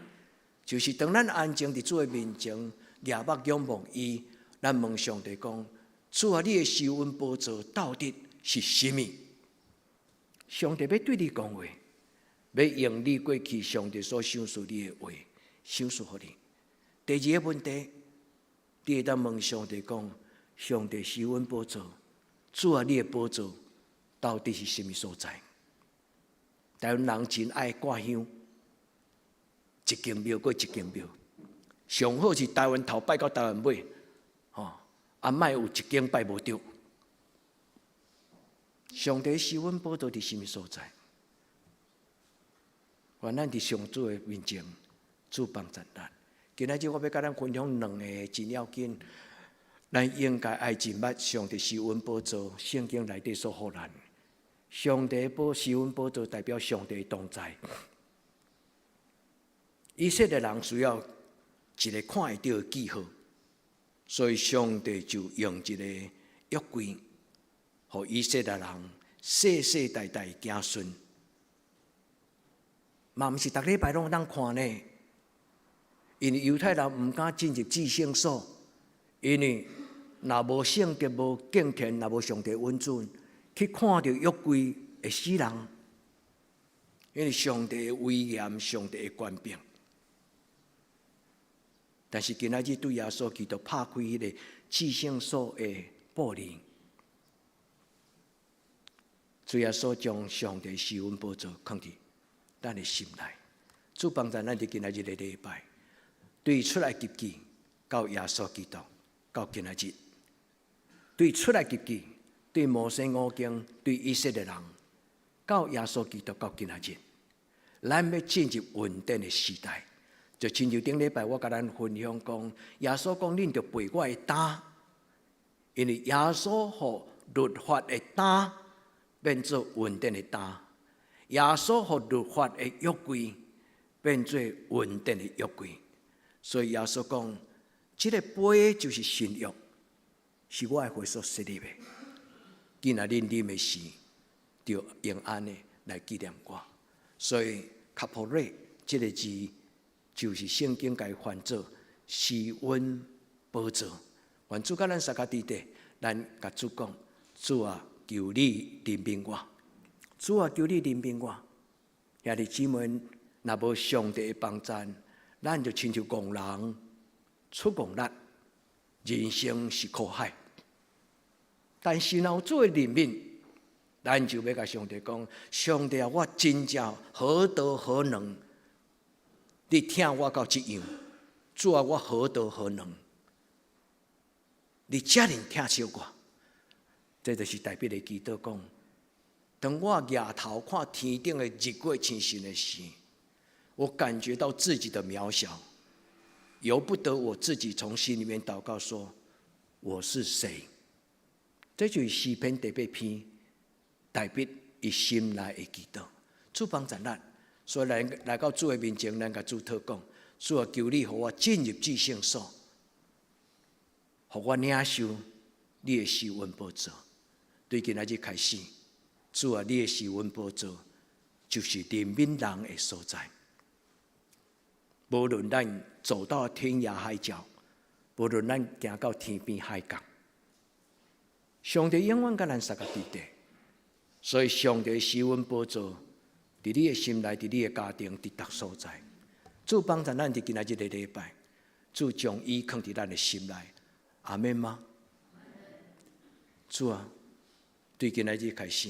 就是當咱安靜佇主的面前，舉目仰望伊，咱問上帝講：主啊，你的施恩寶座到底是啥物？上帝欲對你講話，欲用你過去上帝所賞賜你的話，賞賜予你。第二個問題，你會當問上帝講：上帝施恩寶座，主啊，你的寶座到底是啥物所在？台灣人真愛掛香，一間廟閣一間廟，上好是台灣頭拜到台灣尾，吼，啊，莫有一間拜無著。上帝施恩寶座佇啥物所在？願咱佇上主的面前，主幫助咱。今仔日我欲佮咱分享兩个真要緊，咱應該愛認捌上帝施恩寶座，聖經內底所予咱。上帝寶施恩寶座代表上帝同在。以色列人需要一个看會著的記號，所以上帝就用一个約櫃，予以色列人世世代代子孫。嘛毋是逐禮拜攏會當看呢，因為猶太人毋敢進入至聖所，因為若無聖潔、無敬虔、若無上帝允准，去看著約櫃會死人。因為上帝的威嚴、上帝的權柄。但是今仔日對耶穌基督拍開彼个至聖所的布簾，主耶穌將上帝施恩寶座囥佇咱的心內，主幫助咱佇今仔日的禮拜，對出埃及記到耶穌基督到今仔日，對出埃及記，對摩西五經，對以色列人到耶穌基督到今仔日，咱欲進入恩典的時代。就親像頂禮拜我共咱分享講，耶穌講恁著背我的擔，因為耶穌予律法的擔變做恩典的擔，耶穌予律法的約櫃變做恩典的約櫃，所以耶穌講，這个杯就是新約，是我的血所設立的。今仔恁啉的時，就用按呢來紀念我。所以卡普瑞這个字，就是聖經共伊翻做施恩寶座。願主佮咱相佮佇咧，咱共主講：主啊，求你憐憫我。主啊，求你憐憫我。兄弟姊妹，若無上帝的幫助，咱就親像戇人出戇力，人生是苦海。但是若有主的憐憫，咱就欲共上帝講：上帝啊，我真正何德何能？你疼我到這樣，主啊，我何德何能？你遮爾疼惜我，這就是大衛的祈禱講。當我舉頭看天頂的日月星辰的時，我感覺到自己的渺小，由不得我自己從心裡面禱告說：我是誰？這就是詩篇第八篇大衛伊心內的祈禱。主幫助咱，所以來來到主的面前，咱共主禱告，主啊，求你予我進入至聖所，予我領受你的施恩寶座。對今仔日開始，主啊，你的施恩寶座就是憐憫人的所在。無論咱走到天涯海角，無論咱行到天邊海角，上帝永遠佮咱相佮佇咧。所以，上帝施恩寶座，佇你的心內，佇你的家庭，佇逐所在。主幫助咱佇今仔日个禮拜，主將伊囥佇咱的心內，阿們嗎？主啊，對今仔日開始，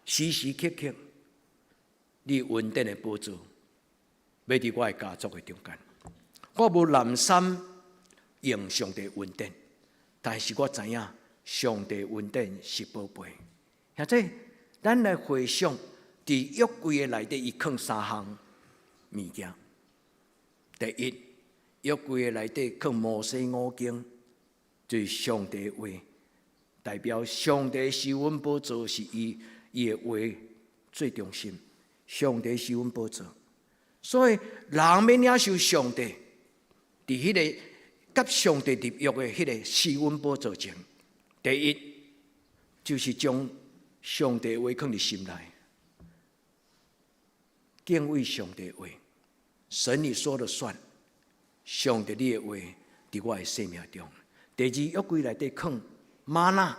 時時刻刻，你恩典的寶座，欲佇我的家族的中間。我無濫心用上帝恩典，但是我知影上帝恩典是寶貝。現在，咱來回想，佇約櫃的內底，伊囥三項物件。第一，約櫃的內底囥摩西五經。就是上帝話，代表上帝施恩寶座是伊伊的話最中心。上帝施恩寶座，所以人欲領受上帝，佇彼个佮上帝立約的彼个施恩寶座前，第一就是將上帝話囥佇心內，敬畏上帝話，神你說了算，上帝你的話佇我的生命中。第二，約櫃內底囥嗎哪。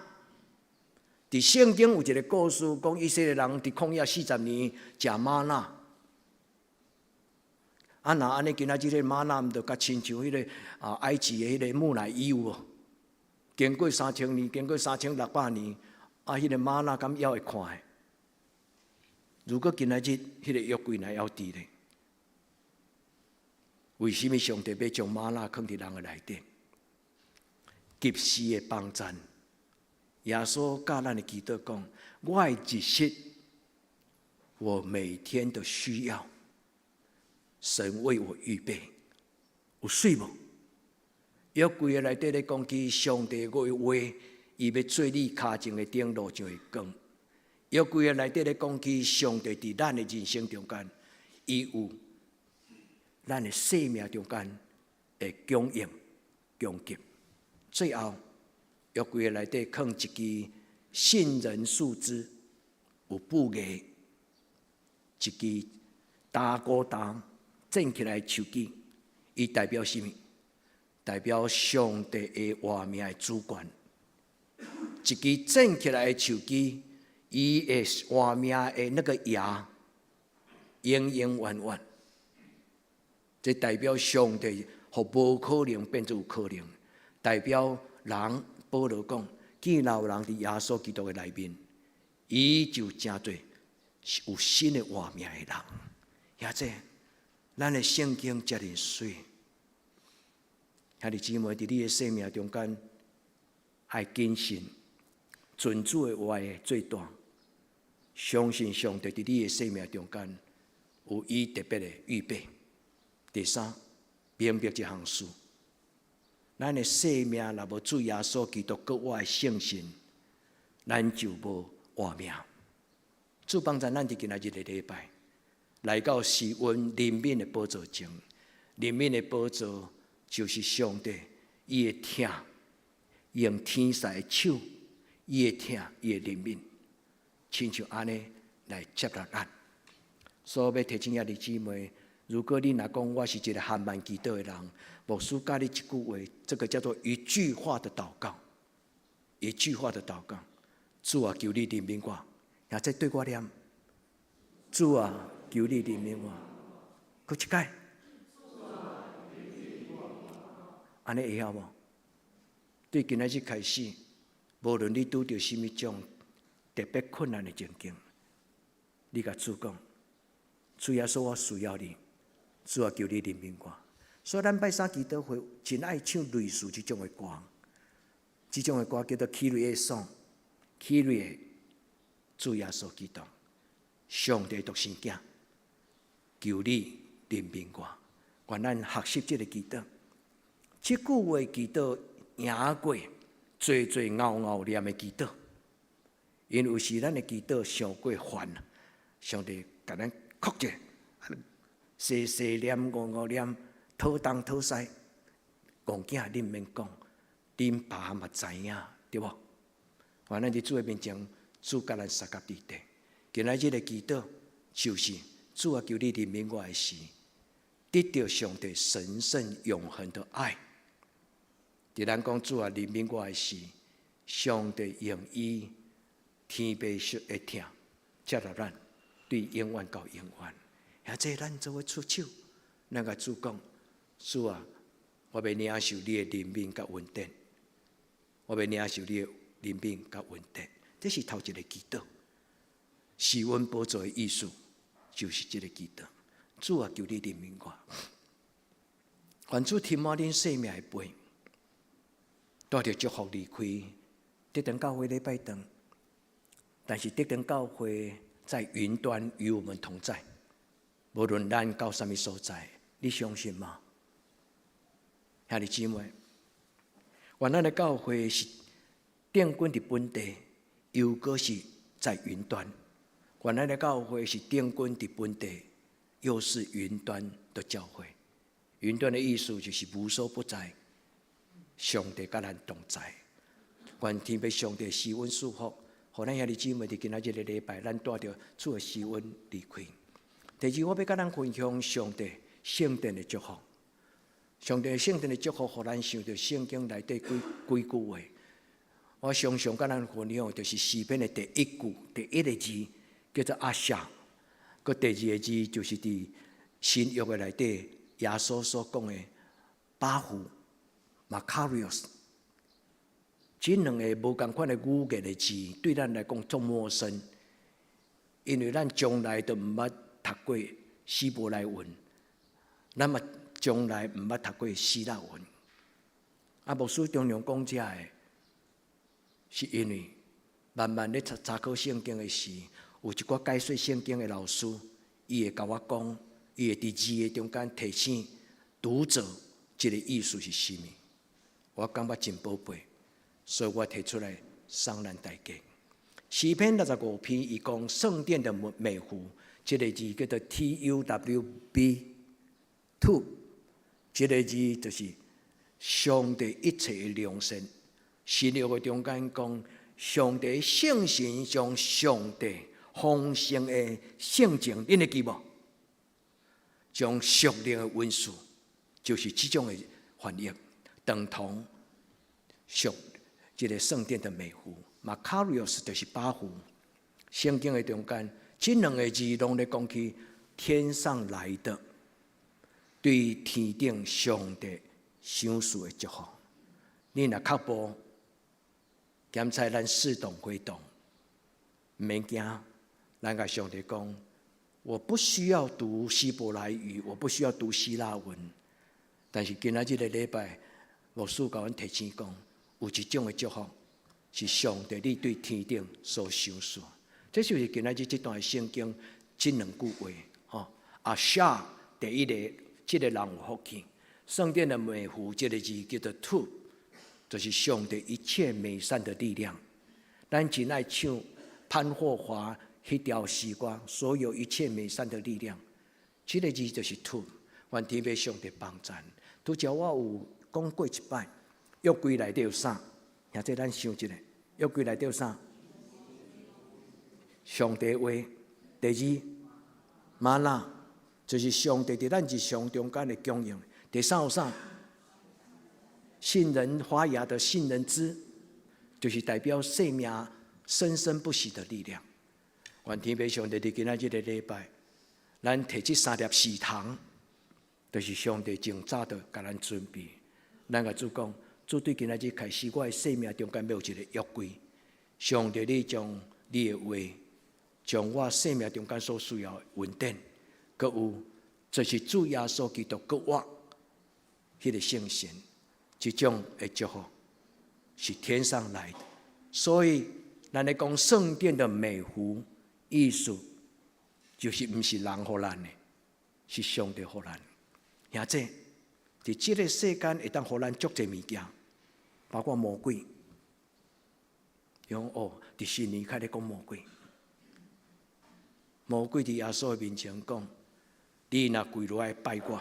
佇聖經有一个故事，講以色列人佇曠野四十年食嗎哪。啊，若按呢，今仔日个嗎哪，毋著共親像彼个啊埃及的彼个木乃伊有無？經過3000年，經過3600年，啊，彼个嗎哪敢猶會看的？如果今仔日彼个約櫃若猶佇咧，為啥物上帝欲將嗎哪囥佇人的內底？及時的幫贊。耶穌教咱的祈禱講：我的日食，我每天的需要，神為我預備，有媠無？約櫃的內底咧講起上帝的話，伊欲做你跤前的燈，路上的光。約櫃的內底咧講起上帝佇咱的人生中間，伊有咱的生命中間的供應、供給。最後，約櫃的內底囥一支杏仁樹枝，有布藝，一支大孤單剪起來的樹枝，伊代表啥物？代表上帝的活命的主權。一支剪起來的樹枝，伊的活命的那個芽，永永遠遠。這代表上帝予無可能變做有可能，代表人保羅講，既然有人佇耶穌基督的內面，伊就成做有新的活命的人。兄弟，咱的聖經遮爾媠，兄弟姊妹，佇你的生命中間，愛謹慎，盡主的話最大，相信上帝佇你的生命中間有伊特別的預備。第三，明白這項事，咱的生命若無主耶穌基督閣活的聖神，咱就無活命。主幫助咱佇今仔日的禮拜，來到施恩憐憫的寶座前，憐憫的寶座就是上帝，伊的疼，用天使的手，伊的疼，伊的憐憫，親像按呢來接納咱。所以欲提醒兄弟姊妹，如果你若講我是一個還蠻祈禱的人，牧師教你一句話，這個叫做一句話的禱告，一句話的禱告。主啊，求你憐憫我，也再對我念。主啊，求你憐憫我，閣一擺。按呢會曉無？對今仔日開始，無論你拄著啥物種特別困難的情境，你共主講：主耶穌，我需要你。主啊，求你憐憫我。所以咱拜三祈禱會真愛唱類似這種的歌，這種的歌叫做 Kyrie song，Kyrie 主耶穌基督，上帝獨生囝，求你憐憫我。願咱學習這个祈禱，這句話祈禱贏過濟濟𠢕𠢕念的祈禱，因為有時咱的祈禱傷過煩，上帝共咱哭者。細細念、𠢕𠢕念，討東討西，戇囝恁免講，恁爸嘛知影，對無？願咱佇主的面前，主共咱相佮佇底。今仔日的祈禱就是主啊，求你憐憫我的時，得著上帝神聖永恆的愛。佇咱講主啊，憐憫我的時，上帝用伊天父的疼接納咱，對永遠到永遠。兄弟咱做伙出手，咱共主講：主啊，我欲領受你的憐憫佮恩典，我欲領受你的憐憫佮恩典。這是頭一个祈禱，施恩寶座的意思，就是這个祈禱。主啊，求你憐憫我，願主添滿恁生命的杯，帶著祝福離開德長教會禮拜堂，但是德長教會在雲端與我們同在。無論咱到啥物所在，你相信嗎？兄弟姊妹，願咱的教會是定根佇本地，又閣是在雲端。願咱的教會是定根佇本地，又是雲端的教會。雲端的意思就是無所不在，上帝佮咱同在。願天父上帝施恩賜福，予咱兄弟姊妹佇今仔這个禮拜，咱帶著主的施恩離開。第二，我欲佮咱分享上帝聖殿的祝福。上帝聖殿的祝福，予咱想著聖經內底幾幾句話。我常常佮咱分享，就是詩篇的第一句第一个字叫做阿夏，閣第二个字就是佇新約的內底耶穌所講的百福 Makarios。這兩个無仝款的語言的字，對咱來講足陌生，因為咱從來都毋捌讀過希伯來文，咱嘛從來毋捌讀過希臘文。啊，牧師常常講這个，是因為慢慢咧查查考聖經的時，有一寡解說聖經的老師，伊會共我講，伊會佇字的中間提醒讀者這个意思是啥物。我感覺真寶貝，所以我提出來送咱大家。詩篇65篇，伊講聖殿的美福，這个字叫做 Tuwb ，Tub，這个字就是上帝一切的良善。新約的中間講，上帝聖神將上帝豐盛的性情，恁會記無？將屬靈的恩賜，就是這種的翻譯，等同屬這个聖殿的美福。Makarios 就是百福。聖經的中間，這兩个字攏咧講起天上來的，對天頂上帝賞賜的祝福。你若卻步，檢查咱似懂非懂，毋免驚。咱共上帝講，我不需要讀希伯來語，我不需要讀希臘文，但是今仔這个禮拜，牧師共阮提醒講，有一種的祝福是上帝你對天頂所賞賜。這就是今仔日這段聖經這兩句話，吼。阿夏第一個，這个人有福氣。聖殿的美福，這个字叫做 Tub，就是上帝一切美善的力量。咱真愛唱潘霍華彼條詩歌，所有一切美善的力量，這个字就是 Tub。願天父上帝幫贊。拄才我有講過一擺，約櫃內底有啥？兄弟咱想一下，約櫃內底有啥？上帝話。第二，嗎哪，就是上帝佇咱日常中間的供應。第三有啥？杏仁發芽的杏仁枝，就是代表生命生生不息的力量。願天父上帝佇今仔這个禮拜，咱提這三粒時糖，就是上帝真早就共咱準備。咱共主講，主對今仔日開始，我的生命中間欲有一个約櫃。上帝，你將你的話，將我生命中間所需要的恩典，閣有就是主耶穌基督，閣我彼个聖神，這種的祝福是天上來的。所以，咱咧講聖殿的美福，意思就是毋是人予咱的，是上帝予咱。兄弟，佇這个世間會當予咱足濟物件，包括魔鬼。講哦，佇新年開始講魔鬼，魔鬼佇耶穌的面前講：你若跪落來拜我，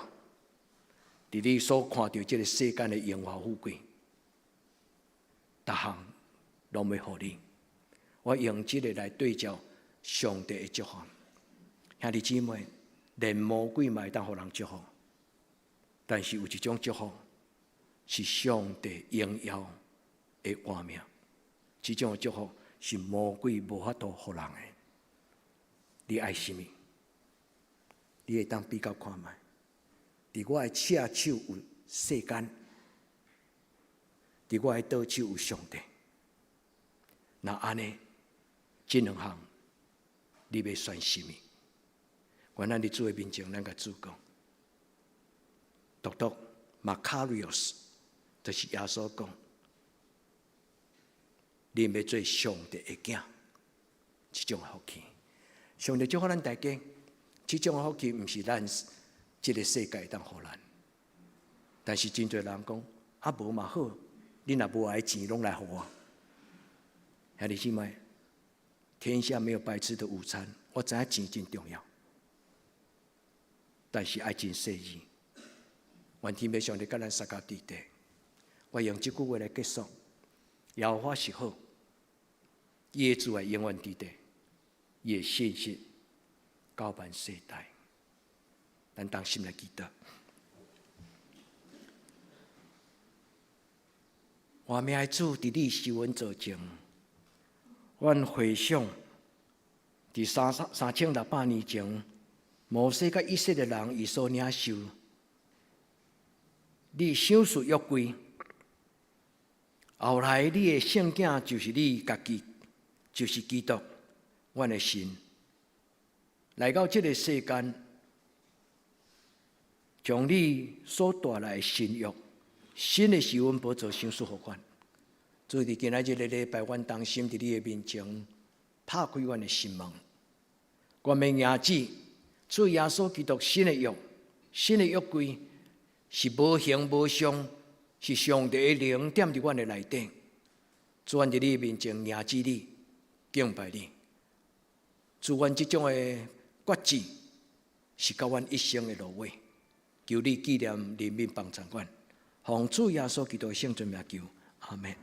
佇你所看著這个世間的榮華富貴，逐項攏欲予你。我用這个來對照上帝的祝福。兄弟姊妹，連魔鬼嘛會當予人祝福，但是有一種祝福是上帝榮耀的活命，這種的祝福是魔鬼無法度予人的。你愛啥物？你會當比較看覓？佇我的赤手有世間，佇我的倒手有上帝。若按呢，這兩項你欲選啥物？願咱佇主的面前，咱共主講，獨獨 Makarios，就是耶穌講，恁欲做上帝的囝，這種福氣，上帝祝福咱大家，這種福氣毋是咱這个世界會當予咱，但是真濟人講啊，無嘛好，你若無愛錢，攏來予我。兄弟姊妹，天下沒有白吃的午餐。我知影錢真重要，但是愛真細膩。願天父上帝佮咱相佮佇底。我用這句話來結束：耶和華是好，伊的慈愛永遠佇底，伊的信實到萬世代。咱同心來祈禱。活命的主，佇你施恩座前，阮回想佇3600年前，摩西佮以色列人伊所領受你賞賜約櫃，後來你的聖囝就是你家己，就是基督，阮的神來到這个世間，將你所帶來的新約、新的施恩寶座賞賜予阮。主，佇今仔日的禮拜，阮同心佇你的面前，拍開阮的心門，阮欲迎接主耶穌基督新的約、新的約櫃，是無形無相，是上帝的靈踮佇阮的內底。主，阮佇你的面前迎接你，敬拜你。主，阮這種的決志，是到阮一生的落尾。求你紀念憐憫幫助阮，奉主耶穌基督的聖尊名求，阿們。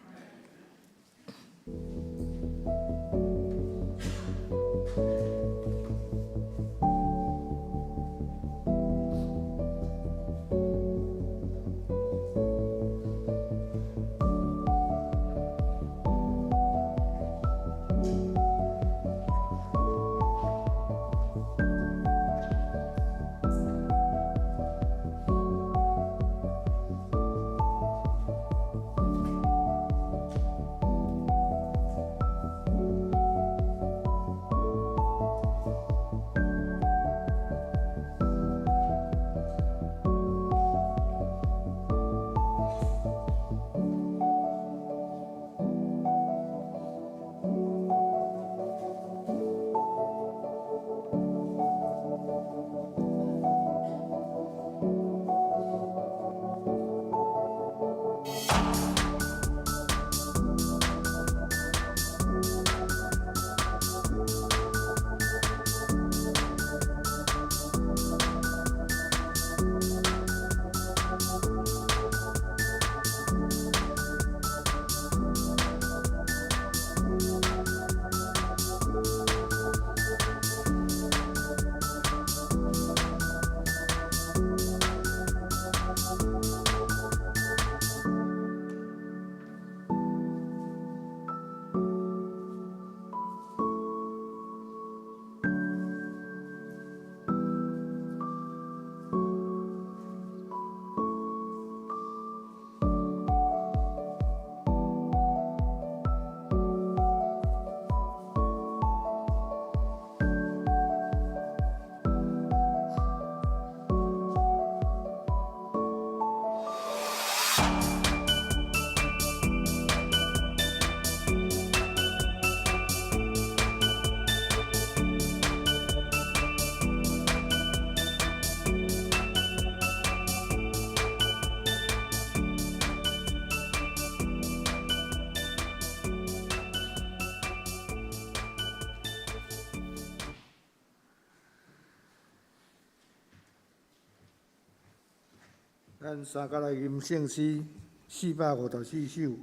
咱三佮來吟聖詩454首，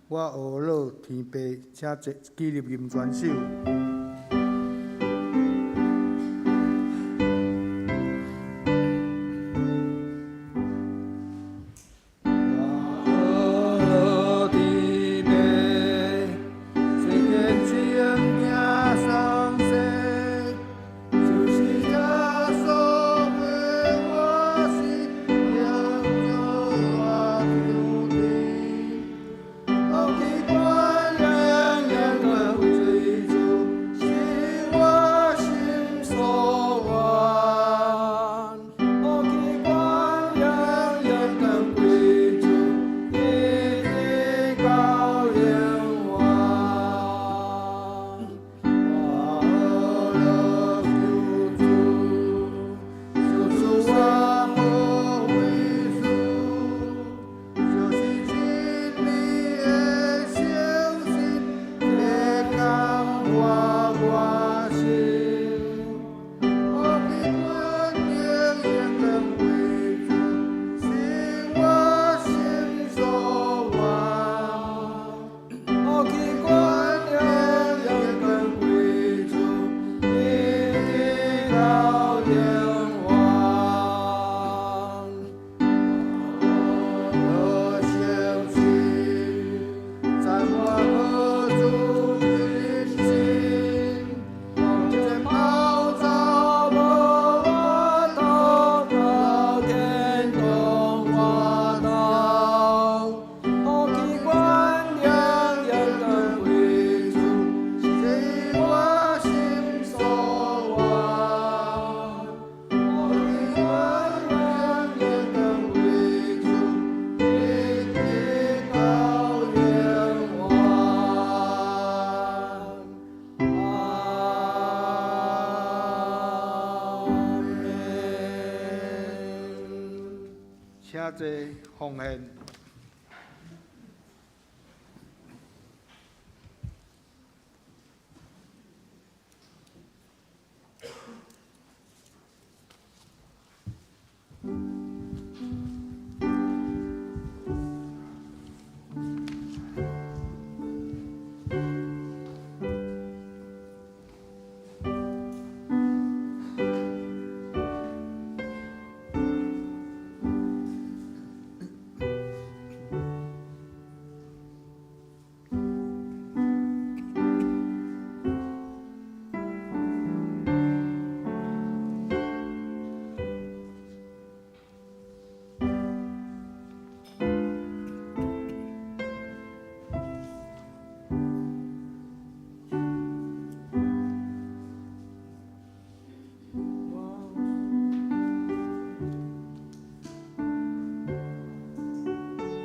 我阿樂天父，請起立吟全首。我阿樂天父，世間情行喪世，就是耶穌為我死，永做我上帝。當天關永遠無罪處，何其悬荣荣光归主，一直到永远。我相信，在我何主的心，风前跑走无法度，到天堂活动。何其悬荣荣光归主，是我心所愿。何其悬荣荣光归主，一直到永远。阿門。請坐奉獻。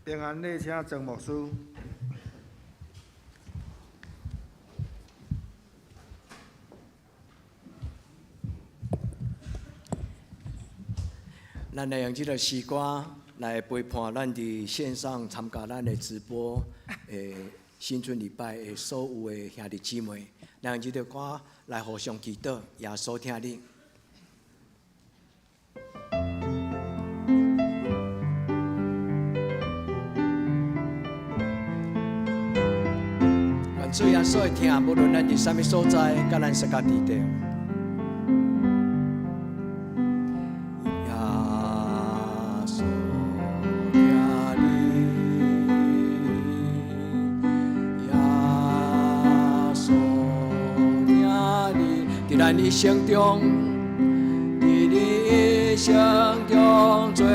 平安礼，請曾牧師。咱來用這个詩歌來陪伴咱佇線上參加咱的直播的新春禮拜的所有的兄弟姊妹，咱用這个歌來互相祈禱，耶穌疼你。主耶穌的疼，無論咱佇啥物所在，佮咱相佮佇著。耶穌疼你，耶穌疼你，佇咱一生中，佇你一生中最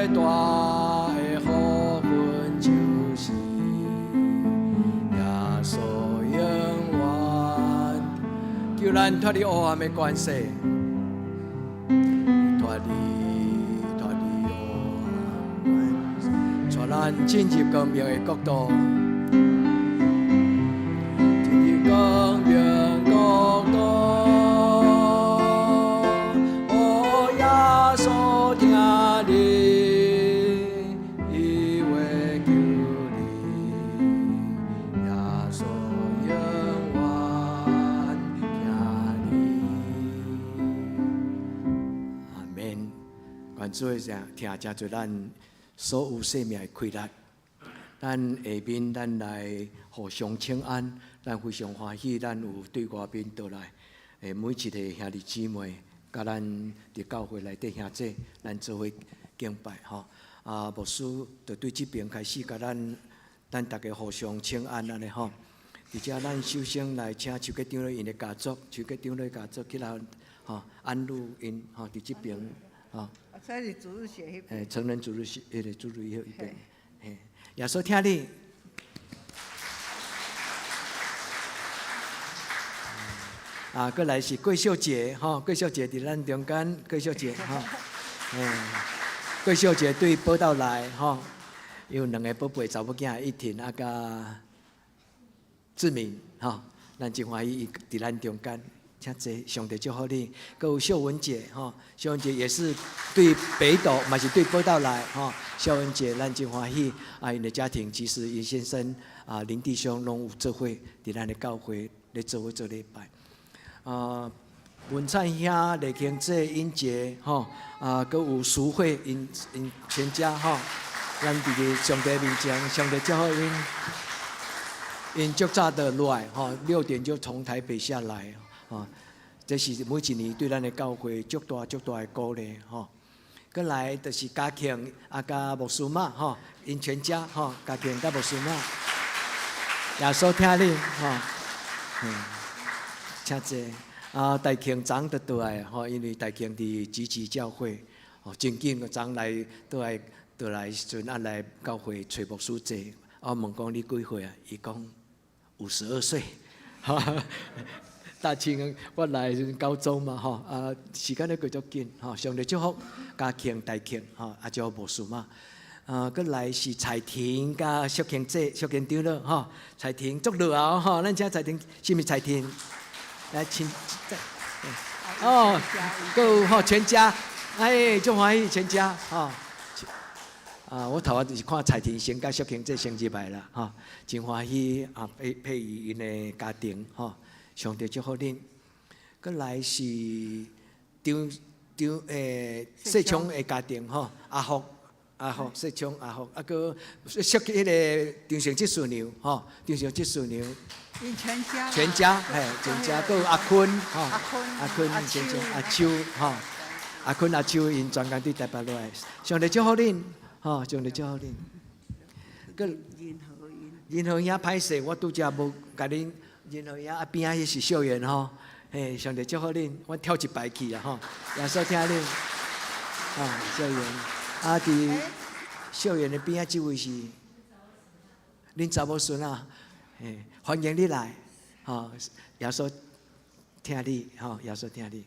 大的福分，就是耶穌永遠救咱脫離黑暗的權勢，脫離黑暗權勢，帶咱進入光明的國度，進入光明國度。哦，耶穌疼你，伊會救你，耶穌永遠疼你。阿門。願主的疼成做咱所有生命的氣力。咱下面咱來互相請安，咱非常歡喜，咱有對外面倒來，每一个兄弟姊妹，佮咱佇教會內底兄弟，咱做伙敬拜吼。啊，牧師就對這邊開始共咱逐家互相請安按呢吼。佇遮咱首先來請邱吉長老𪜶的家族，邱吉長老家族起來吼，安祿𪜶吼，佇這邊吼。啊，這是主日學彼邊。成人主日學，彼個主日學彼邊，嘿，耶穌疼你。啊，閣來是郭秀姐吼，郭秀姐佇咱中間，郭秀姐吼，郭秀姐對寶島來吼，有兩个寶貝查某囝，一婷啊佮志明吼，咱真歡喜伊佇咱中間，請坐，上帝祝福你。閣有秀文姐吼，秀文姐也是對北斗，嘛是對寶島來吼。秀文姐，咱真歡喜啊，𪜶的家庭其實𪜶先生啊林弟兄攏有做伙佇咱的教會咧做伙做禮拜。啊，文燦兄、李慶濟、英傑吼，啊，閣有淑慧𪜶𪜶全家吼，咱佇個上帝面前，上帝祝福𪜶。𪜶足早就落來吼，6點就從台北下來，吼，這是每一年對咱的教會足大足大的鼓勵吼。閣來就是嘉慶啊，佮牧師媽吼，𪜶全家吼，嘉慶佮牧師媽，耶穌疼你吼，請坐。啊，大慶昨昏就倒來吼，因為大慶佇集集教會，吼，真緊，昨昏來倒來倒來時陣啊，來教會揣牧師坐。我問講你幾歲啊？伊講52歲。大慶我來時陣高中嘛吼，啊，時間咧過足緊吼，上帝祝福嘉慶大慶吼，啊，祝福牧師媽。啊，閣來是彩婷佮淑慶姐、淑慶長老吼，彩婷足熱鬧吼，咱請彩婷，是毋是彩婷？來請，哦，閣有吼全家，哎，足歡喜全家吼。啊，我頭仔就是看彩婷先佮淑慶姐先入來啦，吼，真歡喜啊，配配伊𪜶的家庭吼，上帝祝福恁。閣來是張張世聰的家庭吼，阿福阿福世聰阿福，啊，閣淑彼个張成執事娘吼，張成執事娘。全家。全家嘿，全家，閣有阿坤吼，阿坤全家阿秋吼，阿坤阿秋𪜶專工對台北落來，上帝祝福恁。吼，上帝祝福恁。閣仁和兄歹勢，我拄才無共恁仁和兄啊邊仔彼是秀媛吼，嘿，上帝祝福恁，我跳一排去啦吼，耶穌疼恁，啊，秀媛，啊，佇秀媛的邊仔這位是恁查某孫啊，嘿，歡迎你來，吼，耶穌疼你，吼，耶穌疼你。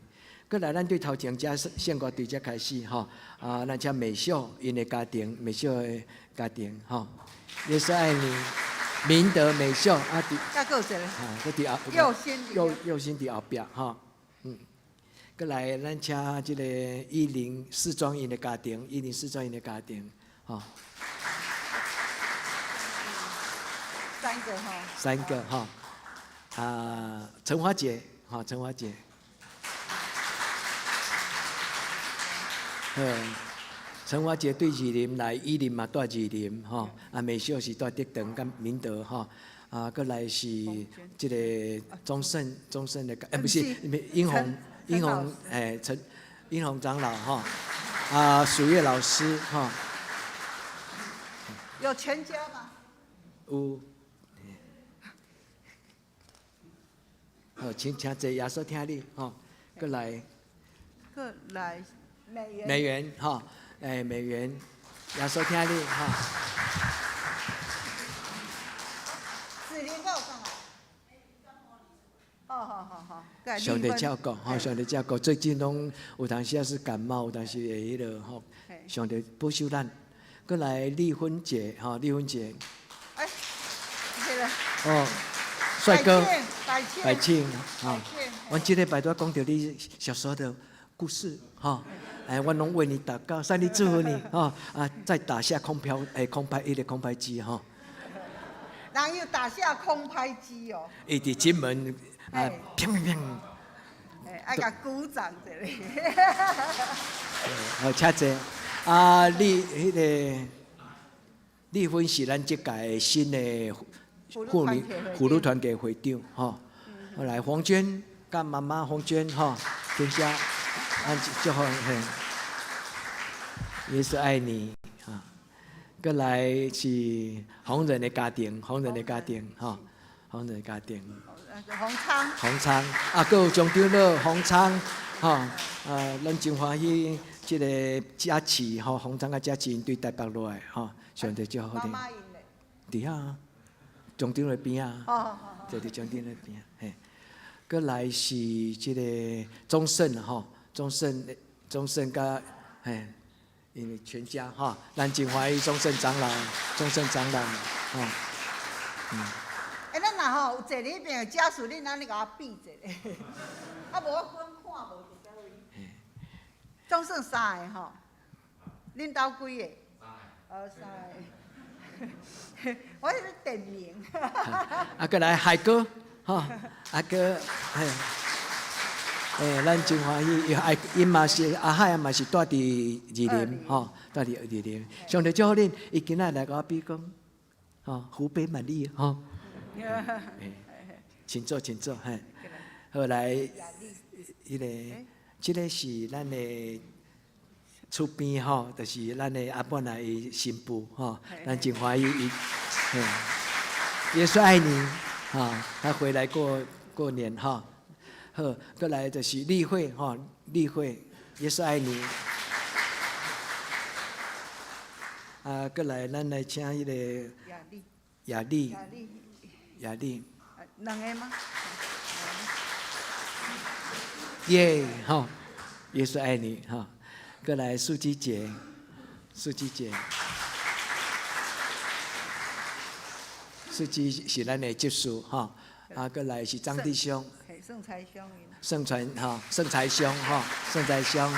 閣來，咱對頭前遮聖歌隊遮開始吼，啊，咱請美秀𪜶的家庭，美秀的家庭吼，耶穌愛你，明德美秀啊，佇，啊，閣佇後，右右心佇後壁吼，嗯，閣來咱請這个一零四莊𪜶的家庭，一零四莊𪜶的家庭，吼，三個吼，三個吼，啊，陳華姐，吼，陳華姐。好，陳華姐對士林來，伊林嘛蹛士林吼，啊，美秀是蹛德長佮明德吼，啊，閣來是這个宗盛，宗盛的，欸，不是，英宏，英宏，欸，陳英宏長老吼，啊，鼠月老師吼。有全家嗎？有。好，請請坐，耶穌疼你吼，閣來。閣來美元。美元吼，欸，美元，耶穌疼你吼。子琳閣有講啊？好好好好。上帝照顧，吼，上帝照顧。最近攏有當時仔是感冒，有當時會彼落吼。上帝保守咱。閣來麗芬姐，吼，麗芬姐。哎，這个。哦，帥哥。百慶。百慶，吼。阮這禮拜拄仔講著你小時候的故事，吼。哎，阮攏為你禱告，上帝祝福你，吼。啊，再打下空拍，哎，空拍，彼个空拍機，吼。人有打下空拍機哦。伊佇金門啊，砰砰砰。哎，愛共鼓掌一下。好，請坐。啊，你彼个麗芬是咱這屆新的婦女婦女團契會長，吼。後來黃娟佮媽媽黃娟，吼，天下，咱祝福嘿。耶穌愛你，哈。閣來是洪仁的家庭，洪仁的家庭，吼，洪仁的家庭。洪昌。洪昌，啊，閣有張長老洪昌，吼，啊，咱真歡喜。這个佳琪吼，洪昌佮佳琪𪜶對台北落來吼，上帝祝福恁。佇遐，張長老邊仔，就佇張長老邊仔，嘿。閣來是這个宗盛吼，宗盛，宗盛佮嘿，因為全家吼，咱真歡喜宗盛長老，宗盛長老，吼，嗯。欸，咱若吼有坐佇彼邊的家屬，恁按呢共我比一下，啊無我管看無佇佗位。總算三个吼，恁兜幾個？哦，三个。我是點名。啊，閣來海哥，吼，阿哥，嘿，欸，咱真歡喜，伊愛伊嘛是阿海嘛是蹛佇二林，吼，蹛佇二林。上帝祝福恁，伊今仔來共我比講，吼，湖北滿意，吼。請坐，請坐，嘿。後來，彼個，這个是咱的厝邊吼，就是咱的阿本來的新婦吼，咱真歡喜伊，嘿，耶穌愛你，吼，他回來過過年吼，好，閣來就是麗慧吼，麗慧，耶穌愛你，啊，閣來咱來請彼個雅麗，雅麗，雅麗，兩个嗎？耶，吼，耶穌愛你，吼，閣來素姬姐，素姬姐，素姬是咱的執事，吼，啊，閣來是張弟兄，盛財兄，盛傳吼，盛財兄，吼，盛財兄，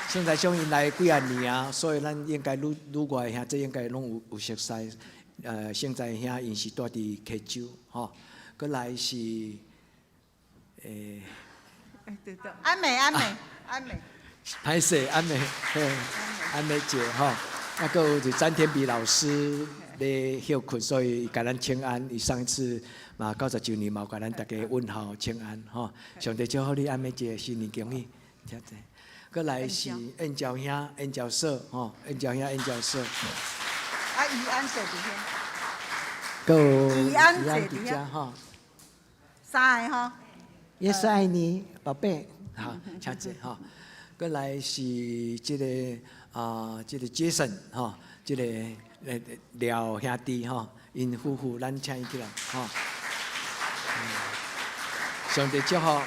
盛財兄𪜶來幾仔年啊，所以咱應該愈愈外兄這應該攏有有熟似，盛財兄𪜶是蹛佇溪州，吼，閣來是，欸。對對，安美安美安美，歹勢安美，嘿，安美姐吼，啊，閣有就詹天比老師咧歇睏，所以共咱請安。伊上一次嘛九十周年嘛有共咱大家問候請安吼。上帝祝福你，安美姐新年恭喜，請坐。閣來是燕嬌兄、燕嬌嫂吼，燕嬌兄、燕嬌嫂。啊，怡安坐佇遐。閣有怡安坐佇遐吼。三个吼。耶穌愛你，寶貝，好，請坐吼。閣來是這个啊，這个傑森吼，這个廖兄弟吼，𪜶夫婦咱請伊起來吼。上帝祝福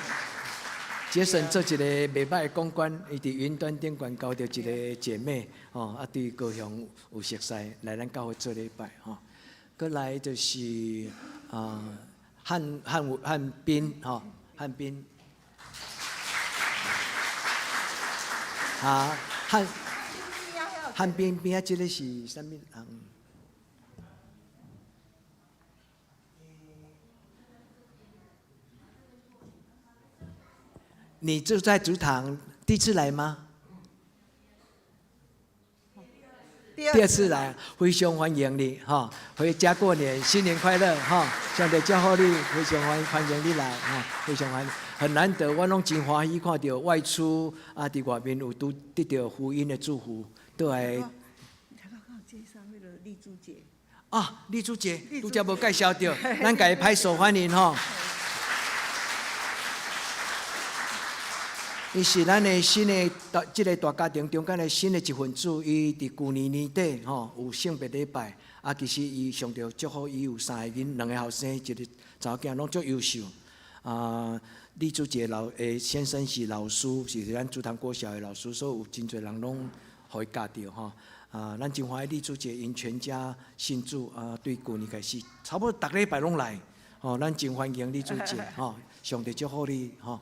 傑森做一个袂䆀的公關，伊佇雲端頂懸交著一个姐妹吼，啊，對高雄有熟似，來咱教會做禮拜吼。閣來就是啊，漢漢漢斌吼。漢斌，啊，漢漢斌邊仔這个是啥物人？你住在竹塘，第一次來嗎？第二次來，非常歡迎你吼，回家過年，新年快樂吼，上帝祝福你，非常歡迎你來吼，非常歡迎，很難得，我攏真歡喜看著外出啊，佇外面有拄得著福音的祝福，倒來。介紹彼个麗珠姐。啊，麗珠姐，拄才無介紹著，咱共伊拍手歡迎吼。伊是咱的新的大，這个大家庭中間的新的一份子。伊佇舊年年底吼有聖別禮拜，啊，其實伊上帝祝福伊有三个囡，兩个後生，一个查某囝，攏足優秀。啊，麗珠姐老的先生是老師，是咱竹塘國小的老師，所以有真濟人攏予伊教著吼。啊，咱真歡喜麗珠姐𪜶全家信主啊，對舊年開始，差不多逐禮拜攏來，吼，咱真歡迎麗珠姐吼，上帝祝福你吼。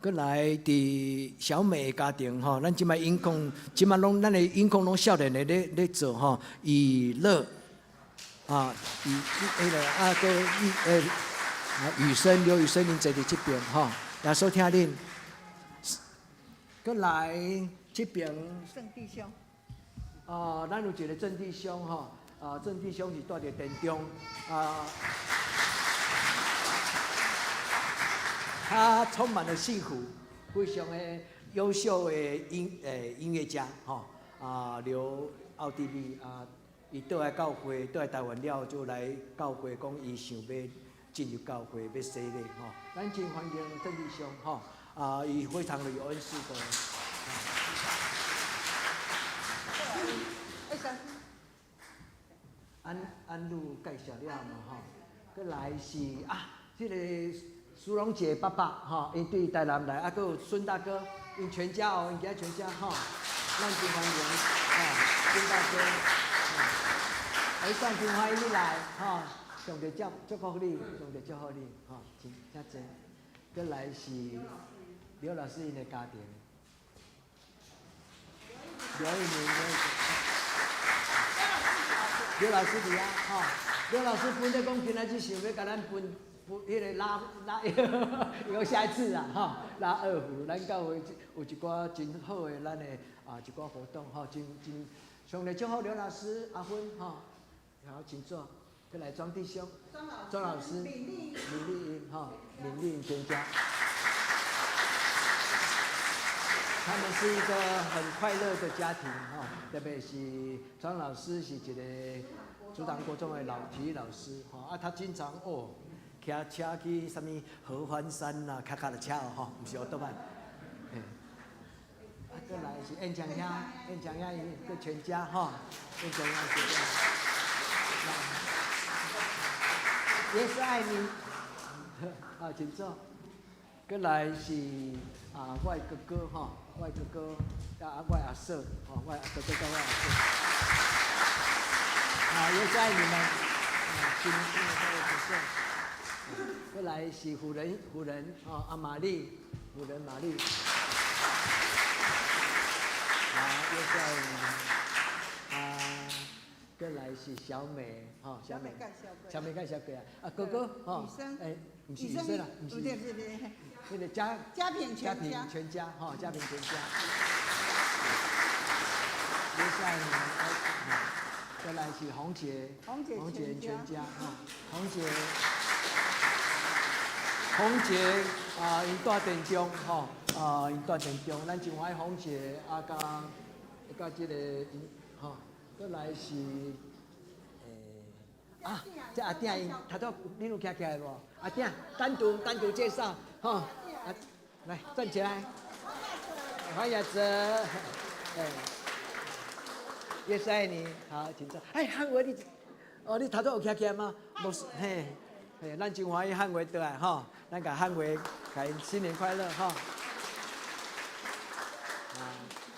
閣來佇小美的家庭吼，咱這擺音控，這擺攏咱的音控攏少年的咧做吼，以樂啊，以彼个啊，閣以啊，雨生劉雨生𪜶坐佇這邊吼，耶穌疼恁。閣來這邊。鄭弟兄。啊，咱有一个鄭弟兄吼，啊，鄭弟兄是住佇田中，啊。他充滿了幸福，非常的優秀的音樂家，吼啊，留奧地利啊，伊倒來教會，倒來台灣了就來教會，講伊想欲進入教會，欲洗禮，吼，咱真歡迎鄭弟兄，吼啊，伊非常的有恩賜的。安安路介紹了嘛，吼，閣來是啊，這个。蘇榮姐爸爸吼，𪜶對台南來，啊，閣有孫大哥，𪜶全家哦，𪜶今仔全家吼，咱真歡迎，吼，孫大哥，哎，算真歡迎你來，吼，上帝祝福你，上帝祝福你，吼，真真濟。閣來是劉老師𪜶的家庭，劉一鳴，劉老師佇遐，吼，劉老師本來講今仔日想欲共咱分。不，彼个拉拉，伊講下一次啦，吼，拉二胡，咱教會有一寡真好的咱的啊一寡活動，吼，真真，上帝祝福劉老師阿芬，吼，好，請坐，閣來莊弟兄，莊老師，閔麗英，吼，閔麗英全家，他們是一個很快樂的家庭，吼，特別是莊老師是一個竹塘國中的老體育老師，吼，啊，他經常哦。騎車去啥物合歡山啦，騎跤踏車哦，吼，毋是奧多曼。嘿，啊，閣來是燕江兄，燕江兄伊閣全家吼，燕江兄全家。耶穌愛你，好，請坐。閣來是啊，我的哥哥吼，我的哥哥啊，我的阿嫂吼，我的哥哥佮我阿嫂。啊，耶穌愛你們，新年快樂，請坐。閣來是婦人，婦人哦，阿瑪麗，婦人瑪麗。好，又在啊，閣來是小美，吼，小美，小美介紹過啊，啊哥哥，吼，欸，毋是醫生啦，毋是，彼个家家平全家，全家，吼，家平全家。接下來，閣來是紅姐，紅姐全家，吼，紅姐。紅姐啊，𪜶住田中吼，啊，𪜶住田中，咱真歡喜紅姐啊，佮這个𪜶吼，閣來是啊，這阿鼎𪜶頭拄恁有徛起來無？阿鼎單獨單獨介紹吼，啊，來站起來，黃雅哲，欸，耶穌愛你，好，請坐。哎，漢維你，哦，你頭拄有徛起來嗎？無，嘿。嘿，咱真歡喜漢維倒來吼，咱共漢維共𪜶新年快樂吼。啊，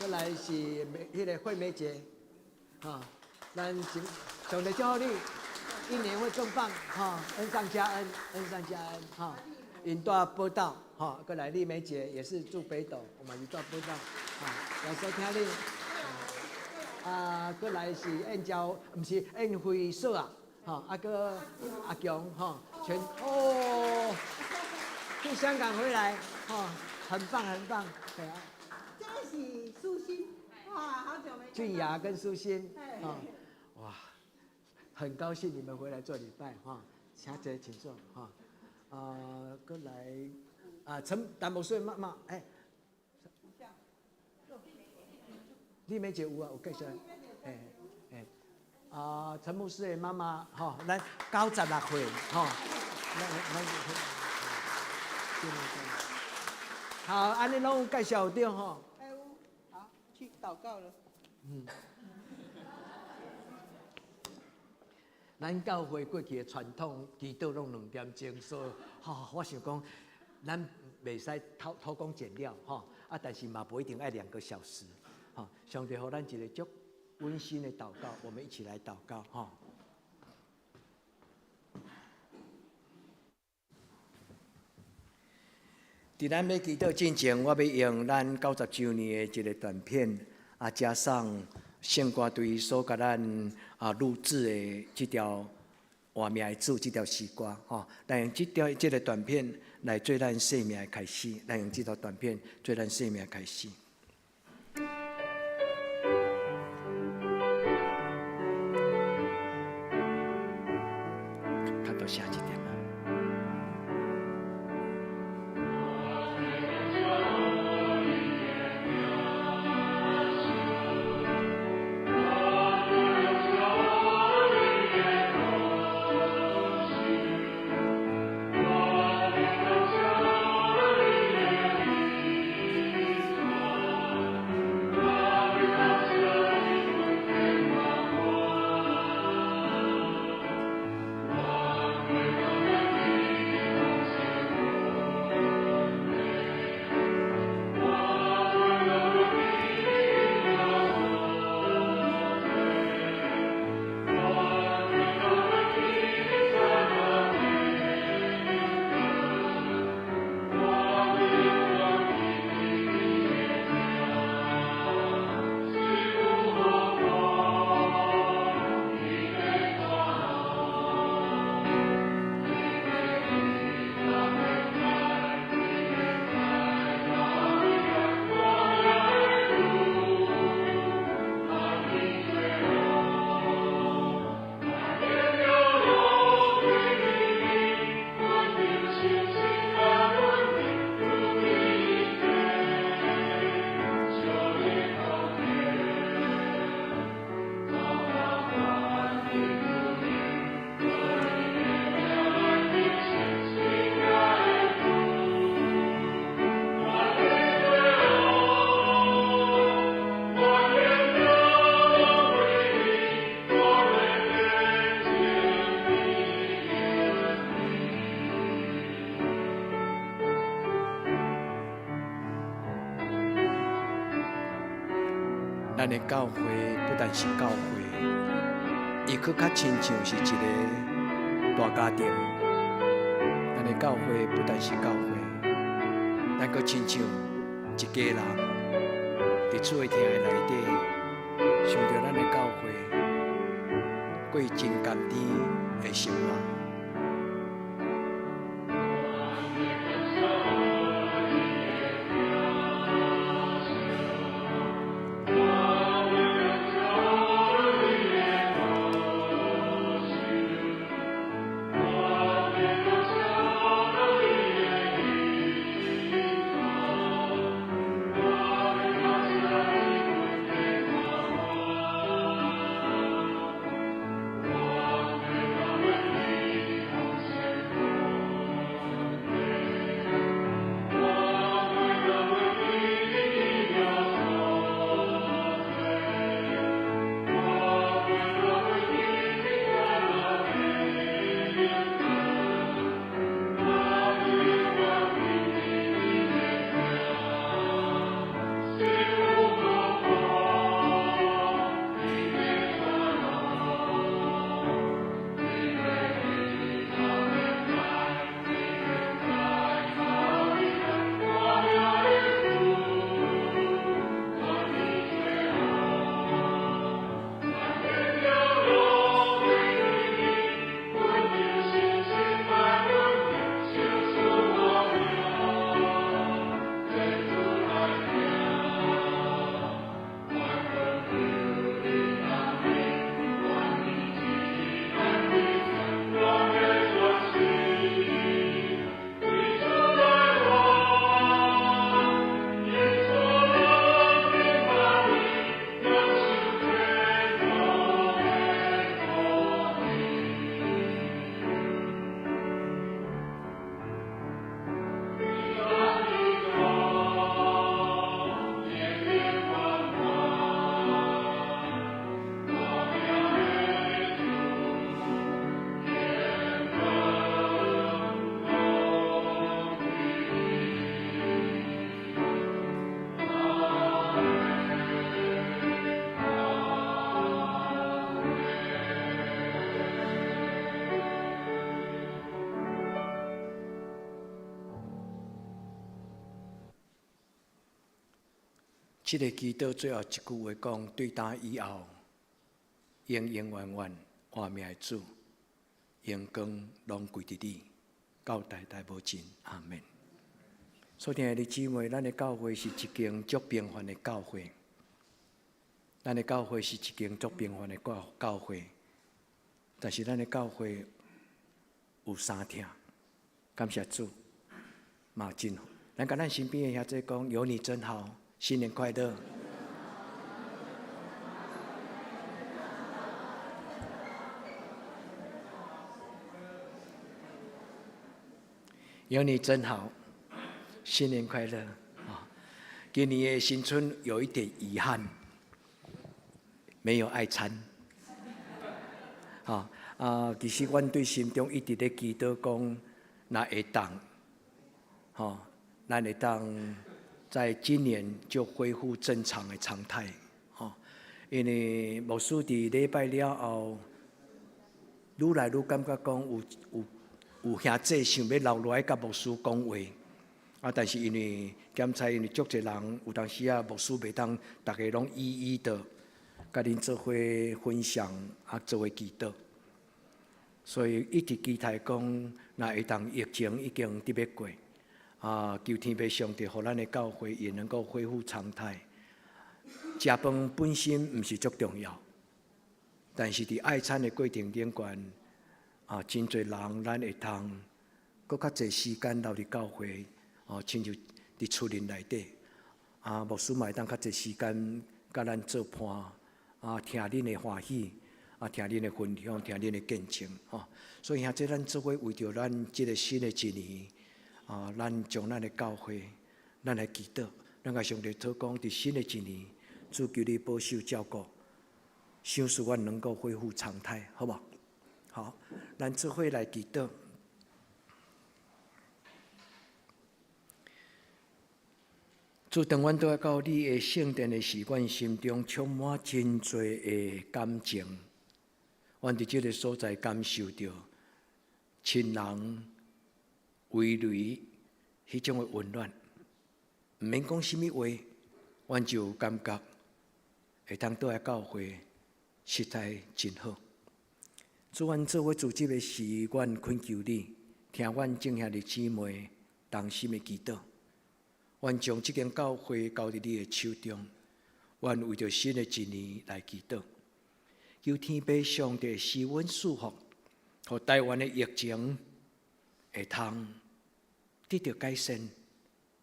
閣來是彼个惠美姐，吼，咱請上帝祝福你，一年會更棒，吼，恩上加恩，恩上加恩，吼。𪜶住寶島，吼，閣來麗美姐也是住北斗，我嘛是住寶島，吼，耶穌疼你。啊，閣來是燕嬌，毋是燕輝嫂啊。吼，阿哥阿強，吼，全哦，去香港回來，吼，很棒很棒，對啊。這個是舒心，哇，好久沒見。俊雅跟舒心，啊，哇，很高興你們回來做禮拜哈，請坐，請坐哈，啊，過來，啊，陳陳牧師媽媽，欸，麗梅姐有啊，有介紹，欸欸，啊，陳牧師的媽媽，吼，咱96歲，吼，咱好，按呢攏有介紹著吼。欸有，好，去禱告了。嗯。咱教會過去的傳統祈禱攏2點鐘，所以吼，我想講，咱袂使偷偷工減料吼，啊，但是嘛無一定愛2個小時，吼，上帝予咱一個足溫馨的禱告，我們一起來禱告吼。佇咱欲祈禱進前，我欲用咱90週年的一個短片，啊，加上聖歌隊所共咱啊錄製的這條活命的主這條詩歌，吼，來用這條這個短片來做咱生命的開始，來用這條短片做咱生命的開始。較大聲一點。咱的教會不但是教會，伊閣較親像是一個大家庭。咱的教會不但是教會，咱閣親像一家人，佇主的疼愛內底，想著咱的教會過真甘甜的生活。這个祈禱最後一句話講：對今以後，永永遠遠活命的主，榮光攏歸佇你，到代代無盡。阿門。所親愛的姊妹，咱的教會是一間足平凡的教會。咱的教會是一間足平凡的教會，但是咱的教會有三疼，感謝主，嘛真好。咱共咱身邊的兄弟講，有你真好，新年快樂。有你真好，新年快樂啊！今年的新春有一點遺憾，沒有愛餐。啊啊！其實阮對心中一直咧祈禱講，若會當，吼，咱會當在今年就恢復正常的常態，吼。因為牧師佇禮拜了後，愈來愈感覺講有兄弟想欲留落來共牧師講話，啊！但是因為檢查，因為足濟人，有當時啊，牧師袂當逐个攏一一的共恁做伙分享，啊，做伙祈禱，所以一直期待講，若會當疫情已經得欲過，啊，求天父上帝，予咱的教會也能夠恢復常態。食飯本身毋是足重要，但是佇愛餐的過程頂懸，啊，真濟人咱會通閣較濟時間留佇教會，哦，親像佇厝裡內底，啊，牧師嘛會當較濟時間佮咱做伴，啊，聽恁的歡喜，啊，聽恁的分享，聽恁的見證，吼。所以兄弟，咱做伙為著咱這个新的一年，啊，咱將咱的教會，咱來祈禱，咱共上帝禱講，佇新的一年，主求你保守照顧，賞賜阮能夠恢復常態，好無？好，咱做伙來祈禱。主，當阮倒來到你的聖殿的時，阮心中充滿真濟的感情。阮佇這个所在感受著親人圍圍彼種的溫暖，毋免講啥物話，阮就有感覺會當倒來教會，實在真好。主，阮做伙組織的時，阮懇求你，聽阮眾兄弟姊妹同心的祈禱。阮將這間教會交佇你的手中，阮為著新的一年來祈禱，求天父上帝賜阮祝福，予台灣的疫情會通得著改善，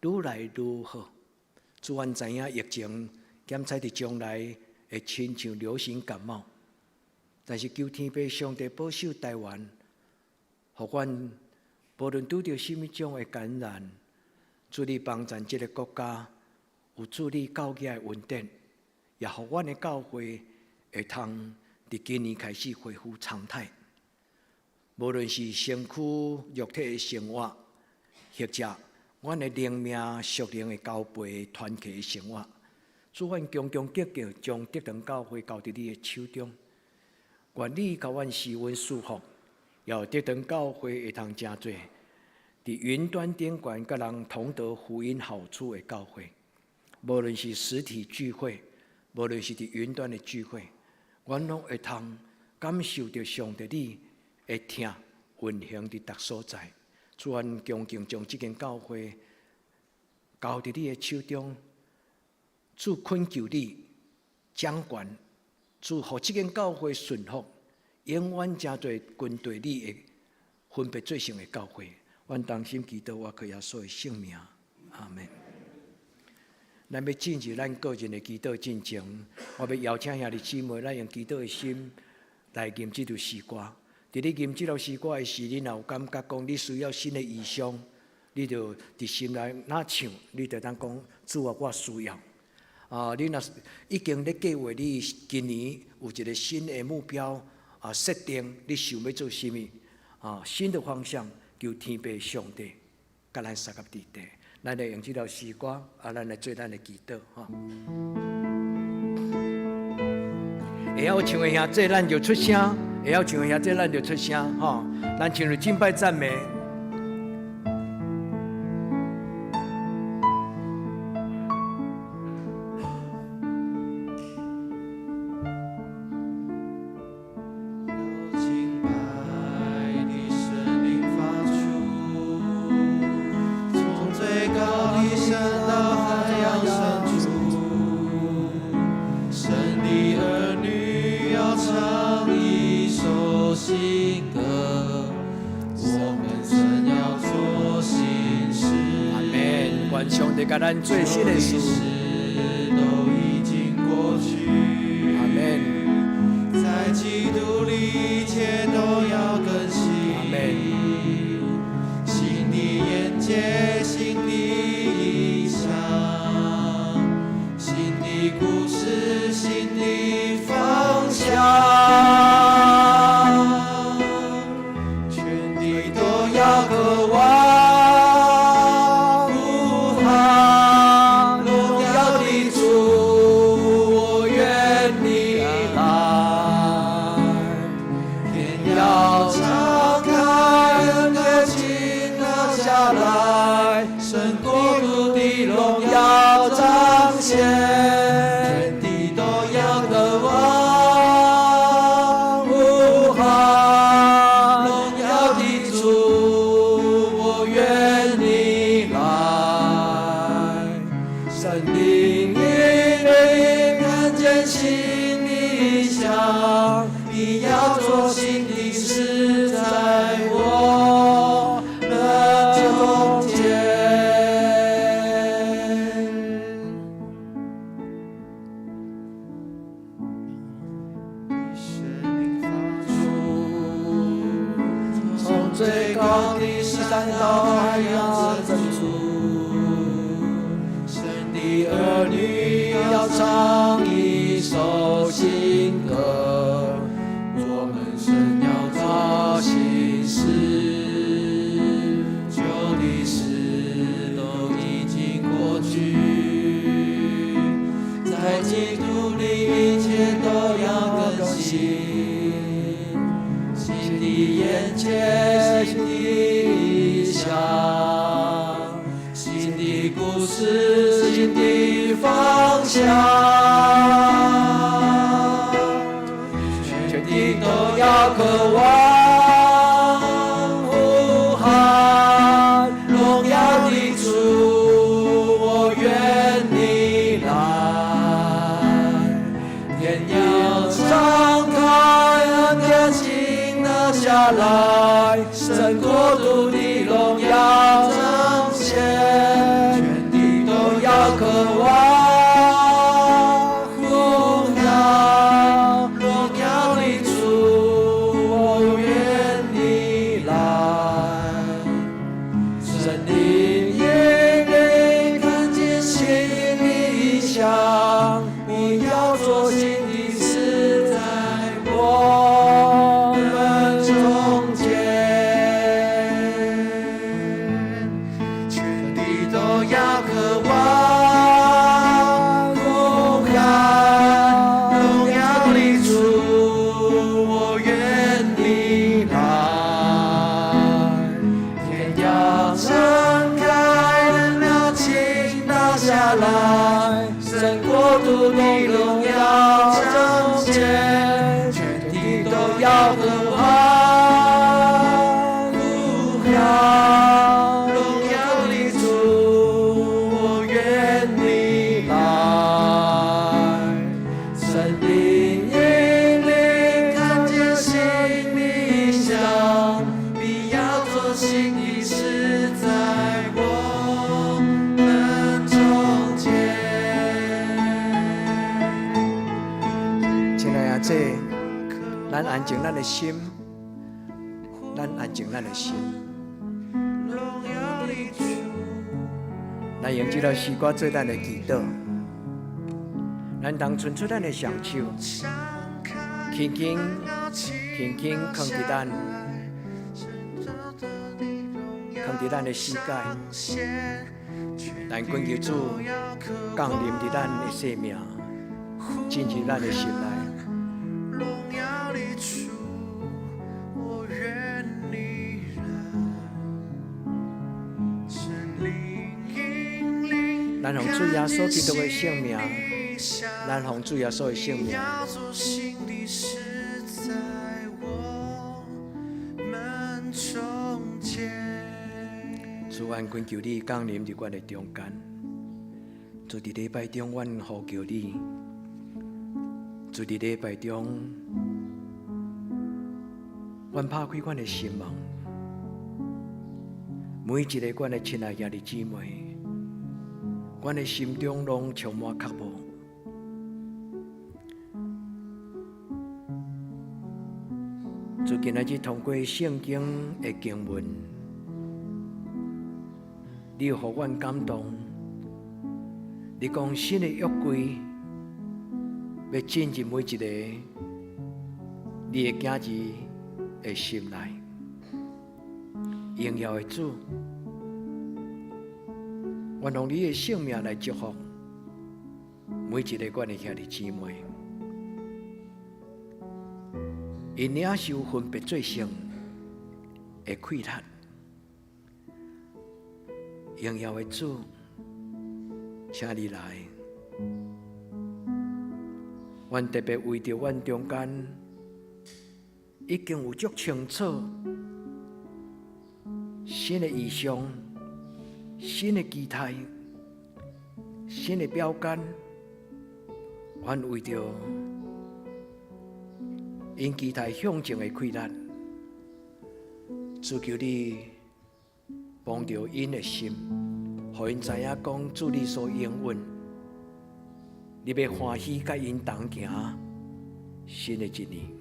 愈來愈好。主，阮知影疫情檢測佇將來會親像流行感冒。但是求天父上帝保守台灣，予阮無論拄著啥物種的感染，主你幫贊這个國家有主你教義的恩典，也予阮的教會會通佇今年開始恢復常態。無論是身軀肉體的生活，或者阮的靈命屬靈的交陪團契的生活，主阮恭恭敬敬將德堂教會交佇你的手中。願你共阮施恩賜福，予德堂教會會通成做佇雲端頂懸，佮人同得福音好處的教會。無論是實體聚會，無論是佇雲端的聚會，阮攏會通感受著上帝你的疼運行佇逐所在。主，阮恭敬將這間教會交佇你的手中，主懇求你掌權。主，予這間教會順服，永遠成做軍隊你的分別做聖的教會。阮同心祈禱，我靠耶穌的聖名，阿門。咱欲進入咱個人的祈禱進程，我欲邀請兄弟姊妹，咱用祈禱的心來吟這首詩歌。佇你吟這首詩歌的時，你若有感覺講你需要新的異象，你就佇心內若唱，你就當講主啊，我需要。啊！你若已經咧計劃，你今年有一個新的目標啊，設定你想欲做啥物啊？新的方向，求天父上帝共咱相佮佇底。咱來用這首詩歌啊，咱來做咱的祈禱吼。會曉唱的兄弟，咱就出聲；會曉唱的兄弟，咱就出聲吼。咱進入敬拜讚美。新歌。我們神要做新事。阿門。願上帝共咱做新的事。舊的事都已經過去。阿門。在基督裡一切都要更新。阿門。新的眼界，新的異象，新的故事，新的方向，全地都要渴望，呼喊榮耀的主，我願你來，天要敞開，恩典傾倒下來，神國度的榮耀彰顯，全地都要渴望，呼喊榮耀的主，我願你來，聖靈引領看見新異象，你要做新的事在我們中間。聖靈發出，從最高的山到海洋深處，神的兒女要唱一首新歌。我們神要做新事，舊的事都已經過去，在基督裡一切都要更新，新的眼界，新的異象，新的故事，新的方向，全地都要渴望，呼喊榮耀的主，我願你來，天要張開，恩典傾倒下來，神國度的榮耀彰顯，全地都要渴望，呼喊榮耀的主，我願你來，聖靈引領看見新異象，你要做新的事在我們中間，全地都要渴望，呼喊榮耀的主，我願你來，天要張開，恩典傾倒下來，神國度的榮耀彰顯，全地都要渴望，呼喊榮耀的主，我願你來，聖靈引領看見新異象，你要做新的事在我們中間。親愛的阿姐，咱安靜咱的心，咱安靜咱的心，咱用這首詩歌做咱的祈禱，咱通伸出咱的雙手，輕輕輕輕囥佇咱，囥佇咱的膝蓋，咱懇求主降臨佇咱的生命，進入咱的心內。榮耀的主，我願你來，聖靈引領咱奉主耶穌基督的聖名，咱奉主耶穌的聖名，要做新的事在我們中間。主，阮懇求你降臨佇阮的中間。主，佇禮拜中，阮呼求你。主，佇禮拜中，阮拍開阮的心門，每一个阮的親愛兄弟姊妹，阮的心中攏充滿渴慕。主今仔日通過聖經的經文，你予阮感動。你講新的約櫃欲進入每一个你的囝兒的心內，榮耀的主，願用你的聖名來祝福每一个阮的兄弟姊妹，𪜶領受分別做聖的氣力，榮耀的主，請你來，阮特別為著阮中間已經有足清楚新的異象、新的期待、新的標杆，阮為著𪜶期待向前的氣力，主求你幫著𪜶的心，予𪜶知影講主你所應允，你欲歡喜佮𪜶同行新的一年。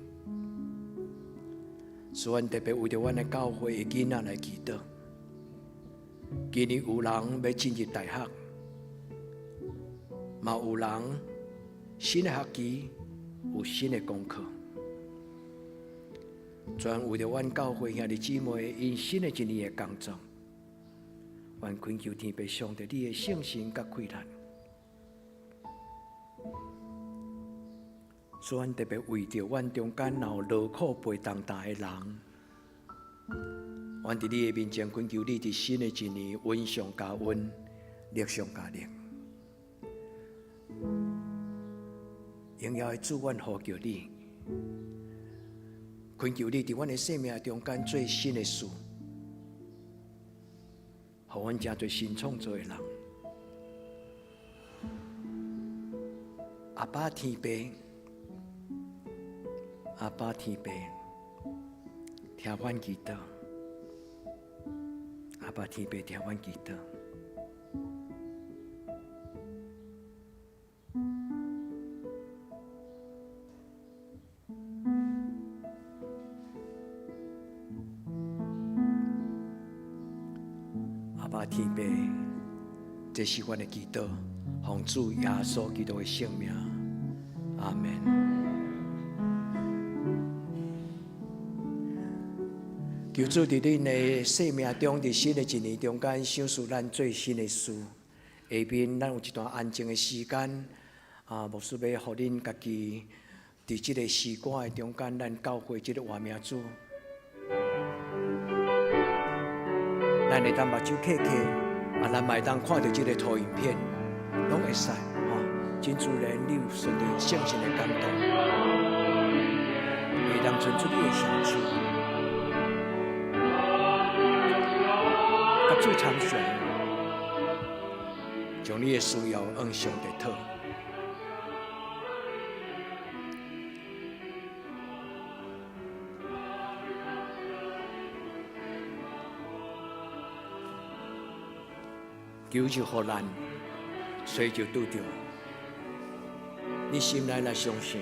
主，阮特別為著阮的教會的囡仔來祈禱。今年有人欲進入大學，嘛有人新的學期有新的功課。專為著阮教會兄弟姊妹𪜶新的一年的工作，阮懇求天父上帝你的聖神佮氣力。主，阮特別為著阮中間若有勞苦背重擔的人，阮佇你的面前懇求你，佇新的一年恩上加恩，力上加力。榮耀的主，阮呼求你，懇求你佇阮的生命中間做新的事，予阮成做新創造的人。阿爸天父，阿爸天父，聽阮祈禱。阿爸天父，聽阮祈禱。阿爸天父，這是阮的祈禱，奉主耶穌基督的聖名，阿們。求主佇恁的生命中，佇新的一年中間，賞賜咱做新的事。下面咱有一段安靜的時間，啊，牧師欲予恁家己佇這個詩歌的中間，咱教會這個活命主，咱會當目睭瞌瞌，啊，咱嘛會當看著這個投影片，攏會使，吼，真自然，你有順著聖神的感動，會當伸出你的雙手。佮主參詳，將你的需要向上帝討。求就予咱，揣就拄著。你心內若相信，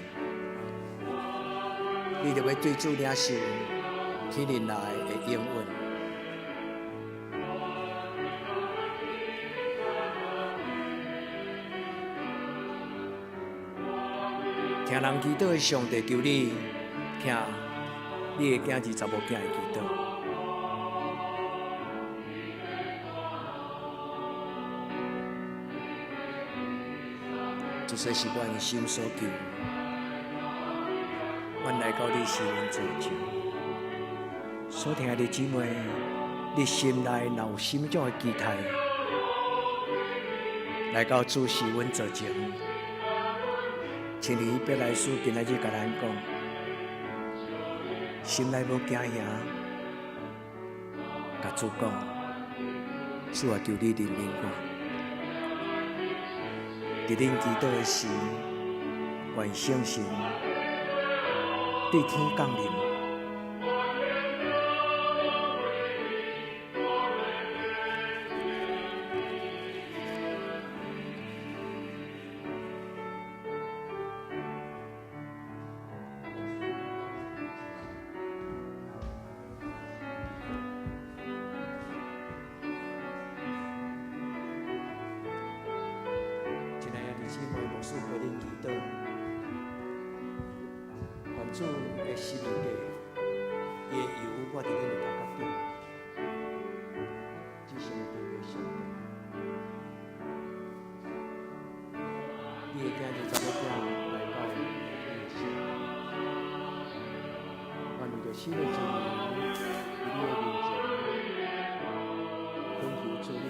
你就欲對主領受天靈來的應允。聽人祈禱的上帝，求你聽你的囝兒查某囝的祈禱。這是阮心所求，阮來到你施恩座前。所聽的姊妹，你心內若有啥物種的期待，來到主施恩座前，親像希伯來書今仔日共咱講，心內無驚嚇，共主講，主啊，求你憐憫我。佇恁祈禱的時，願聖神對天降臨，為恁祈禱，願主的十字架，伊的油抹佇恁的頭殼頂，至聖的天父上帝，你的囝兒查某囝來到你的身邊，願為著新的一年，佇你的面前，懇求主你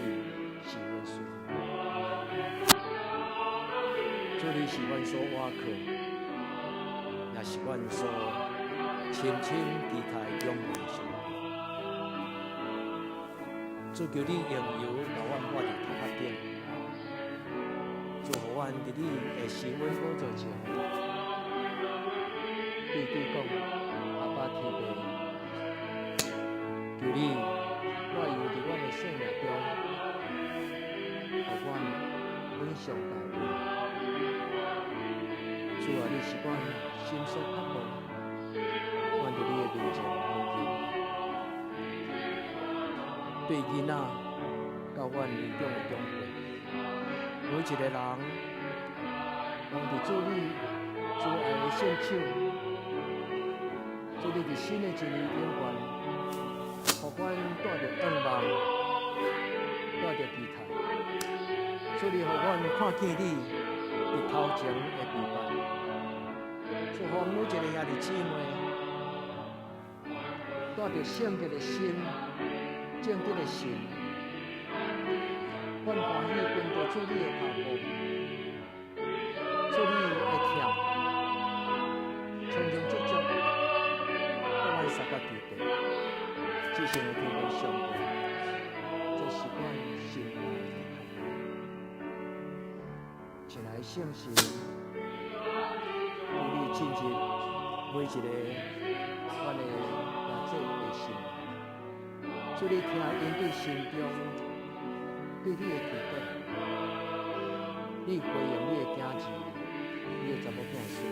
是阮所。主你是阮所倚靠，也是阮所深深期待仰望的上帝。主求你用油共阮抹佇頭殼頂，主予阮佇你的施恩寶座前，對對講，阿爸天父，求你抹油佇阮的生命中，予阮穩上大穩。主啊，你是阮心所渴慕，阮佇你的面前懇求。對囡仔到阮年長的長輩，每一個人，攏佇主你慈愛的聖手，主你佇新的一年頂懸，予阮帶著願望，帶著期待，主你予阮看見你佇頭前的陪伴，祝福每一個兄弟姊妹，帶著聖潔的心、正直的心，阮歡喜跟著主你的腳步，主你的疼，充充足足，甲阮相佮佇地，至聖的天父上帝，這是阮心內的渴望。親愛的聖神，求你進入每一個阮的兄弟的心，主你聽𪜶對心中對你的祈禱，你回應你的囝兒，你的查某囝的需要。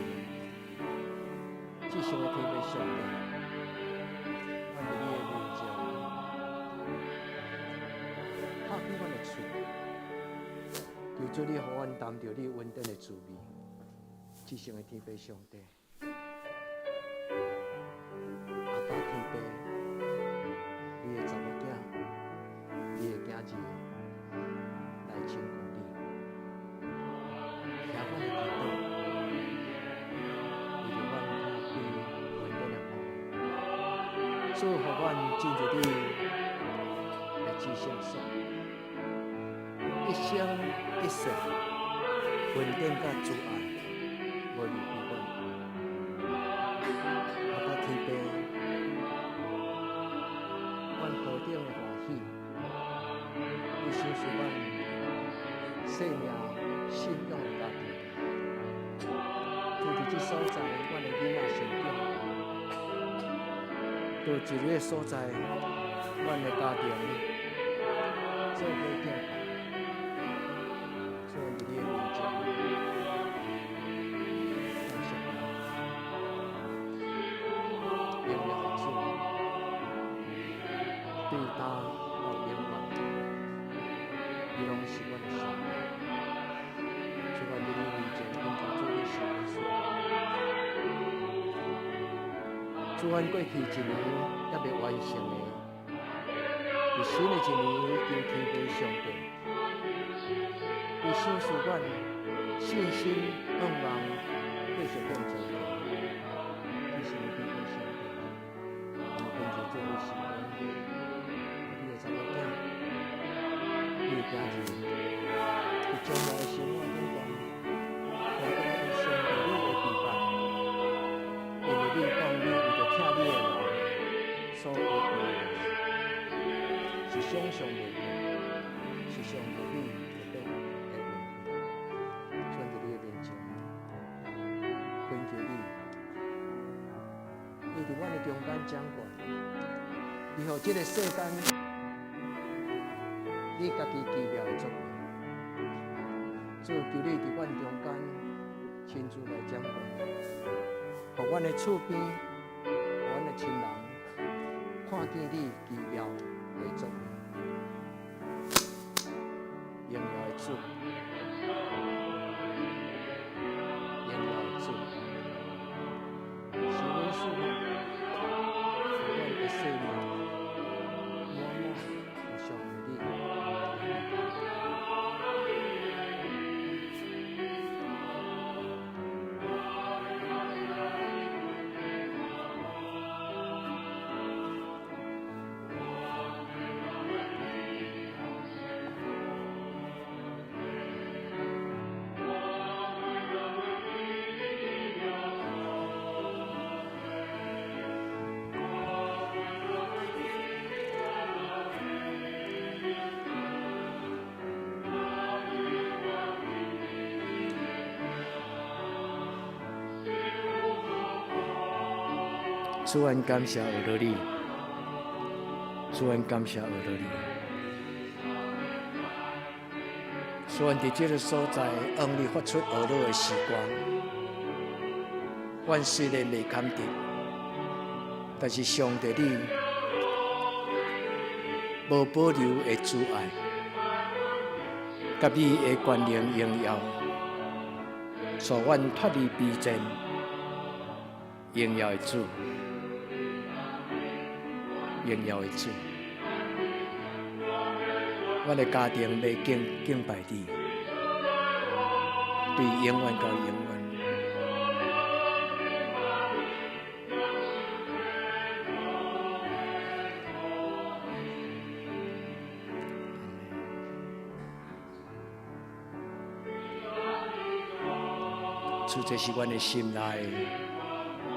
至聖的天父上帝，阮佇你的面前，拍開阮的喙，求主你予阮擔著你恩典的滋味。至聖的天父上帝，阿爸天父，你的查某囝，你的囝兒來親近你，聽阮的祈禱，為著阮拍開恩典的話，主予阮進入你的至聖所，一生一世，恩典佮慈愛無離開阮。阿爸天父，阮何等的歡喜，你賞賜阮生命信仰的家庭，就佇這所在，阮的囡仔成長，到一個所在，阮的家庭做伙敬拜，所以佇你的面前，感謝你，榮耀的主，對今到永遠，你攏是阮的上帝。主阮佇你面前懇求主你是阮所。主，阮過去一年猶未完成的，佇新的一年求天父上帝，你賞賜阮信心願望繼續向前行。你是天父上帝，我懇求主你是阮，你的查某囝，你的囝兒，佇將來的生活頂懸，看見有上帝你的陪伴，因為你講你為著疼你的人所預備的，是想象袂到，是上帝你特別的恩惠。主佇你的面前，懇求你，你佇阮的中間掌管，你予這個世間，你家己奇妙的作為。主求你佇阮中間親自來掌管，予阮的厝邊，予阮的親人看見你奇妙的作為。榮耀的主，賜福，予阮的生命滿滿有上帝你。主，阮感謝阿羅你，主，阮感謝阿羅你。主，阮佇這个所在，向你發出阿羅的時光。阮雖然袂堪得，但是上帝你無保留的慈愛，佮你的權能榮耀，帶阮脫離卑賤，榮耀的主。榮耀的主，阮的家庭欲敬拜你，對永遠到永遠。主，這是阮的心內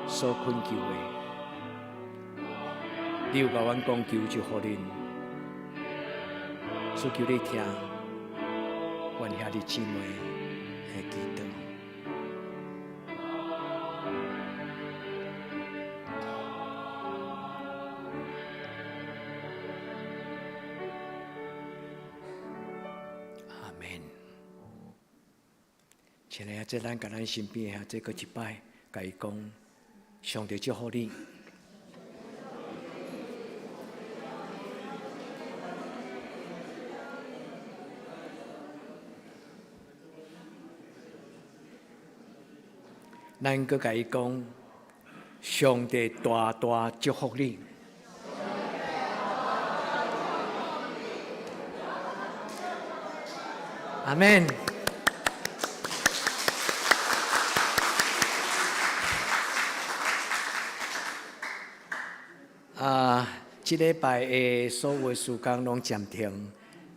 所懇求的。你有共阮講求就予恁，主求你聽，阮兄弟姊妹的祈禱。阿們。親愛的，這咱共咱身邊的這閣一擺，共伊講，上帝祝福你。咱閣共伊講，上帝大大祝福你。阿們。啊，這禮拜的所有事工攏暫停。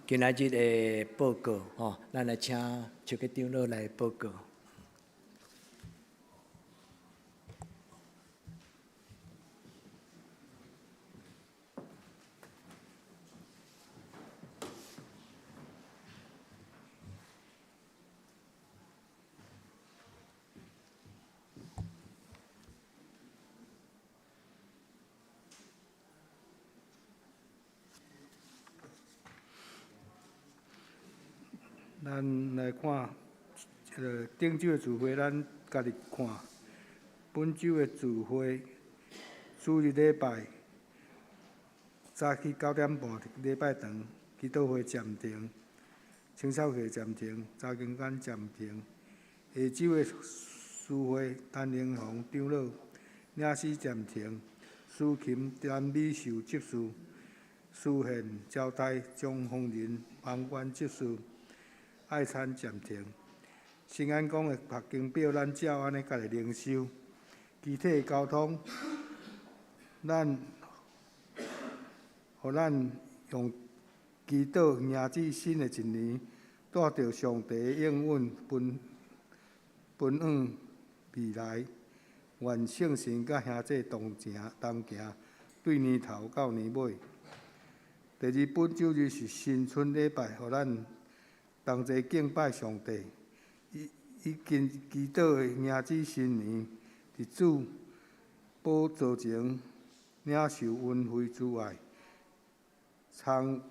今仔日的報告，吼，咱來請邱吉長老來報告。咱來看，這个頂週的聚會，咱家己看。本週的聚會，主日禮拜早起9點半，禮拜堂祈禱會暫停，清掃會暫停，查經班暫停。下週的聚會，陳英雄長老領詩暫停，司琴陳美秀執事，司憲招待張宏仁王冠執事。愛餐暫停，新安宮的讀經表，咱照按呢家己靈修。肢體交通，咱，予咱用祈禱迎接新的一年，帶著上帝的應允，奔奔往未來。願聖神佮兄弟同行同行，對年頭到年尾。第二，本週日是新春禮拜，予咱同齊敬拜上帝，以以祈祈禱的迎接新年，佇主寶座前領受恩惠之外，參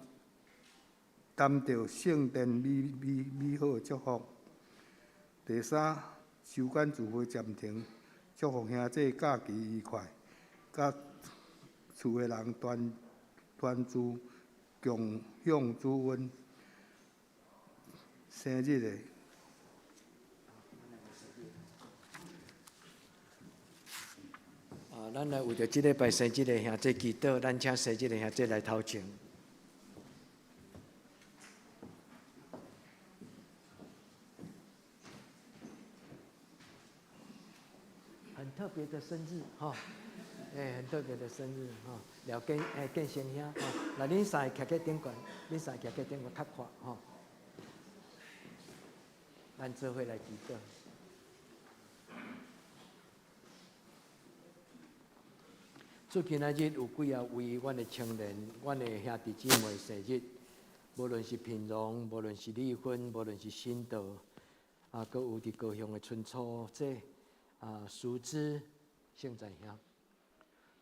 擔著聖殿美美美好的祝福。第三，收款聚會暫停，祝福兄弟假期愉快，佮厝的人團團聚，共享主恩。生日的。啊，啊，咱來為著這禮拜生日的兄弟祈禱，咱請生日的兄弟來頭前。很特別的生日，吼！欸，很特別的生日，吼！廖建欸建成兄，吼！來，恁三个徛去頂懸，恁三个徛去頂懸較闊，吼！咱做伙來祈禱。主今仔日有幾仔位阮的青年、阮的兄弟姊妹生日，無論是平榮，無論是離婚，無論是新道，啊，閣有佇高雄的春初這啊，淑芝聖在兄。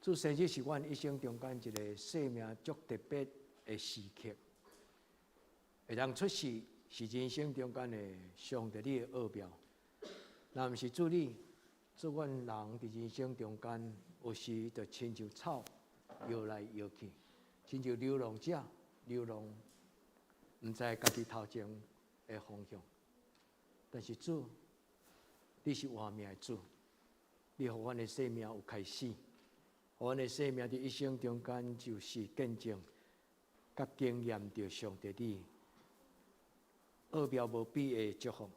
主生日是阮一生中間一個生命足特別的時刻，會當出世是人生中間的上帝你的奧妙。若毋是主你，主阮人佇人生中間，有時就親像草搖來搖去，親像流浪者流浪，毋知家己頭前的方向。但是主，你是活命的主，你予阮的生命有開始，予阮的生命佇一生中間就是見證，佮經驗著上帝你奧妙無比的祝福。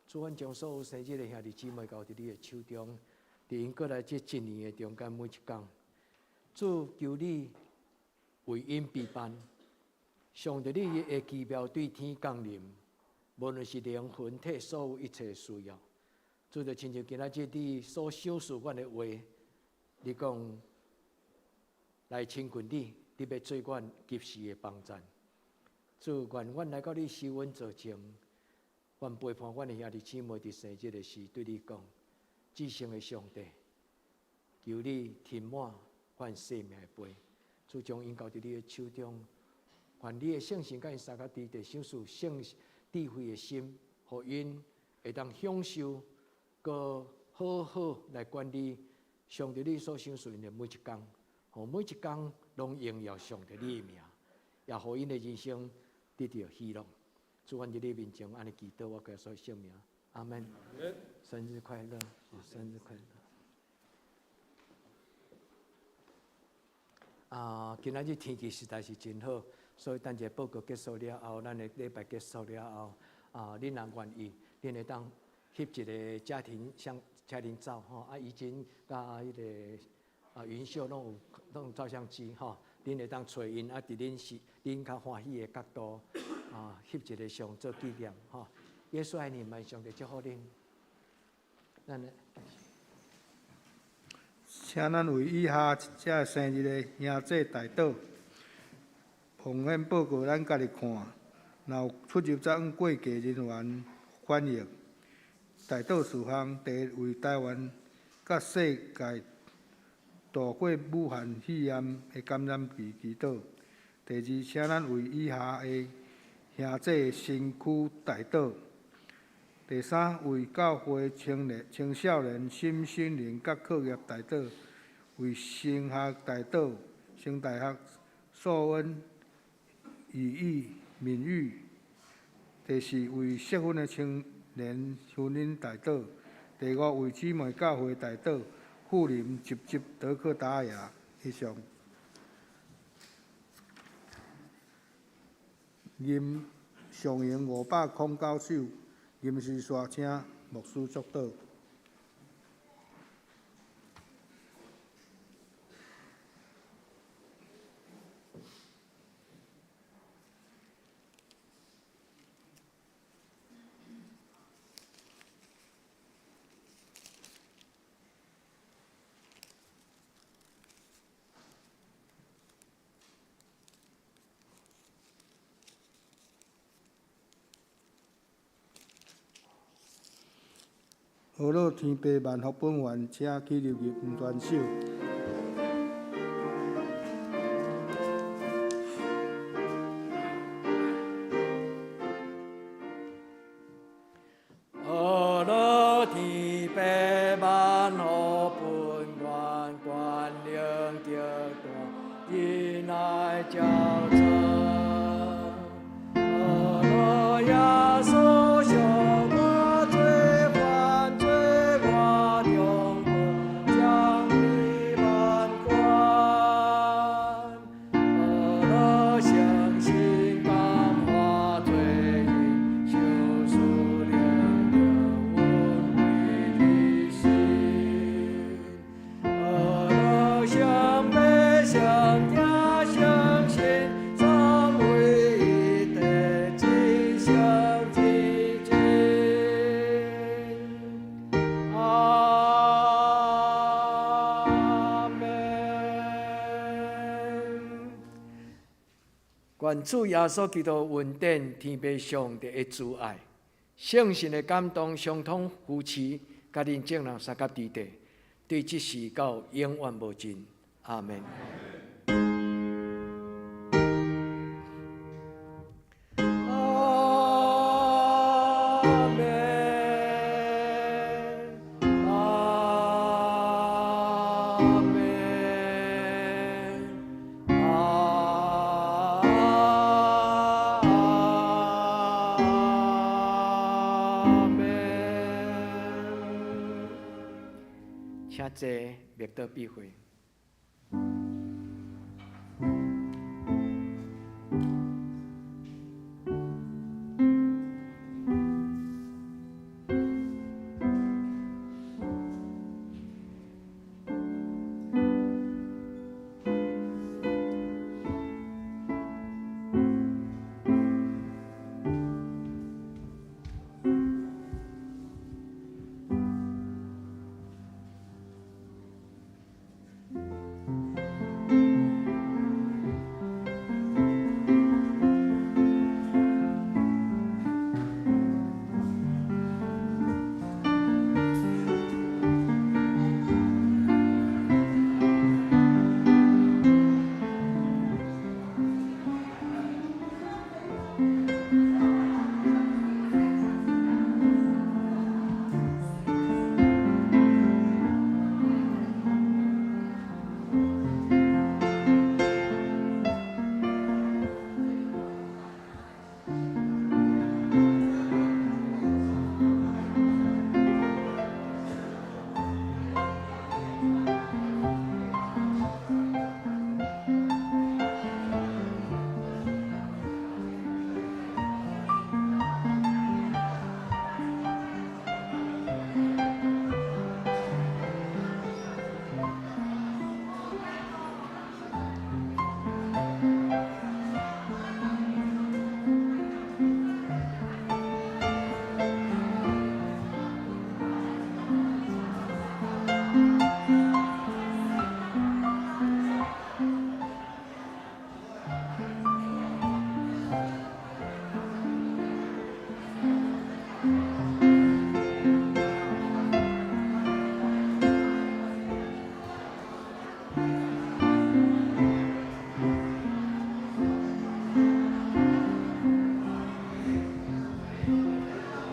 主，阮將所有生日的兄弟姊妹交佇你的手中，佇𪜶過來這一年的中間每一工，主求你為𪜶備辦，上帝你的奇妙對天降臨，無論是靈魂體所有一切需要。主就親像今仔日你所賞賜阮的話，你講來親近你，你欲做阮及時的幫贊。主願阮來到你施恩座前，願陪伴阮的兄弟姊妹佇生日的時對你講：至聖的上帝，求你填滿阮生命的杯，主將𪜶交佇你的手中，願你的聖神佮𪜶相佮佇地賞賜聖智慧的心，予𪜶會當享受，閣好好來管理上帝你所賞賜𪜶的每一工，予每一工攏榮耀上帝你的名，也予𪜶的人生得著喜樂。主，阮佇你面前按呢祈禱，我耶穌聖名，阿門。生日快樂，生日快樂。啊，今仔日天氣實在是真好，所以等一下報告結束了後，咱的禮拜結束了後，啊，恁若願意，恁會當翕一個家庭相家庭照吼，啊，以前佮彼個啊雲秀攏有攏有照相機吼，恁會當揣𪜶啊，佇恁是恁較歡喜的角度啊，翕一個相做紀念吼。耶穌愛你們，上帝祝福恁。咱來。請咱為以下這生日的兄弟代禱，奉獻報告咱家己看，若有出入昨昏過界人員反映。代禱事項：第一，為台灣佮世界渡過武漢肺炎的感染期祈禱；第二，請咱為以下的兄弟的身軀代禱；第三，為教會青年、青少年身心靈佮課業代禱；為升學代禱，升大學素恩、語義、敏玉；第四，為適婚的青年婚姻代禱；第五，為姊妹教會代禱，富林、集集、德克達亞以上。任上榮509首，任時煞請牧師祝禱。阿樂天父萬福本願，請起立入黃端手。阿樂天父萬福本願，關靈得大，仁愛交織。阿樂耶穌小我罪犯罪我中過，將你萬願主耶穌基督恩典、天父上帝的慈愛、聖神的感動、相通扶持，佮恁眾人相佮佇底，對這時到永遠無盡。阿門。阿門。阿門。阿門。請坐，默禱閉會。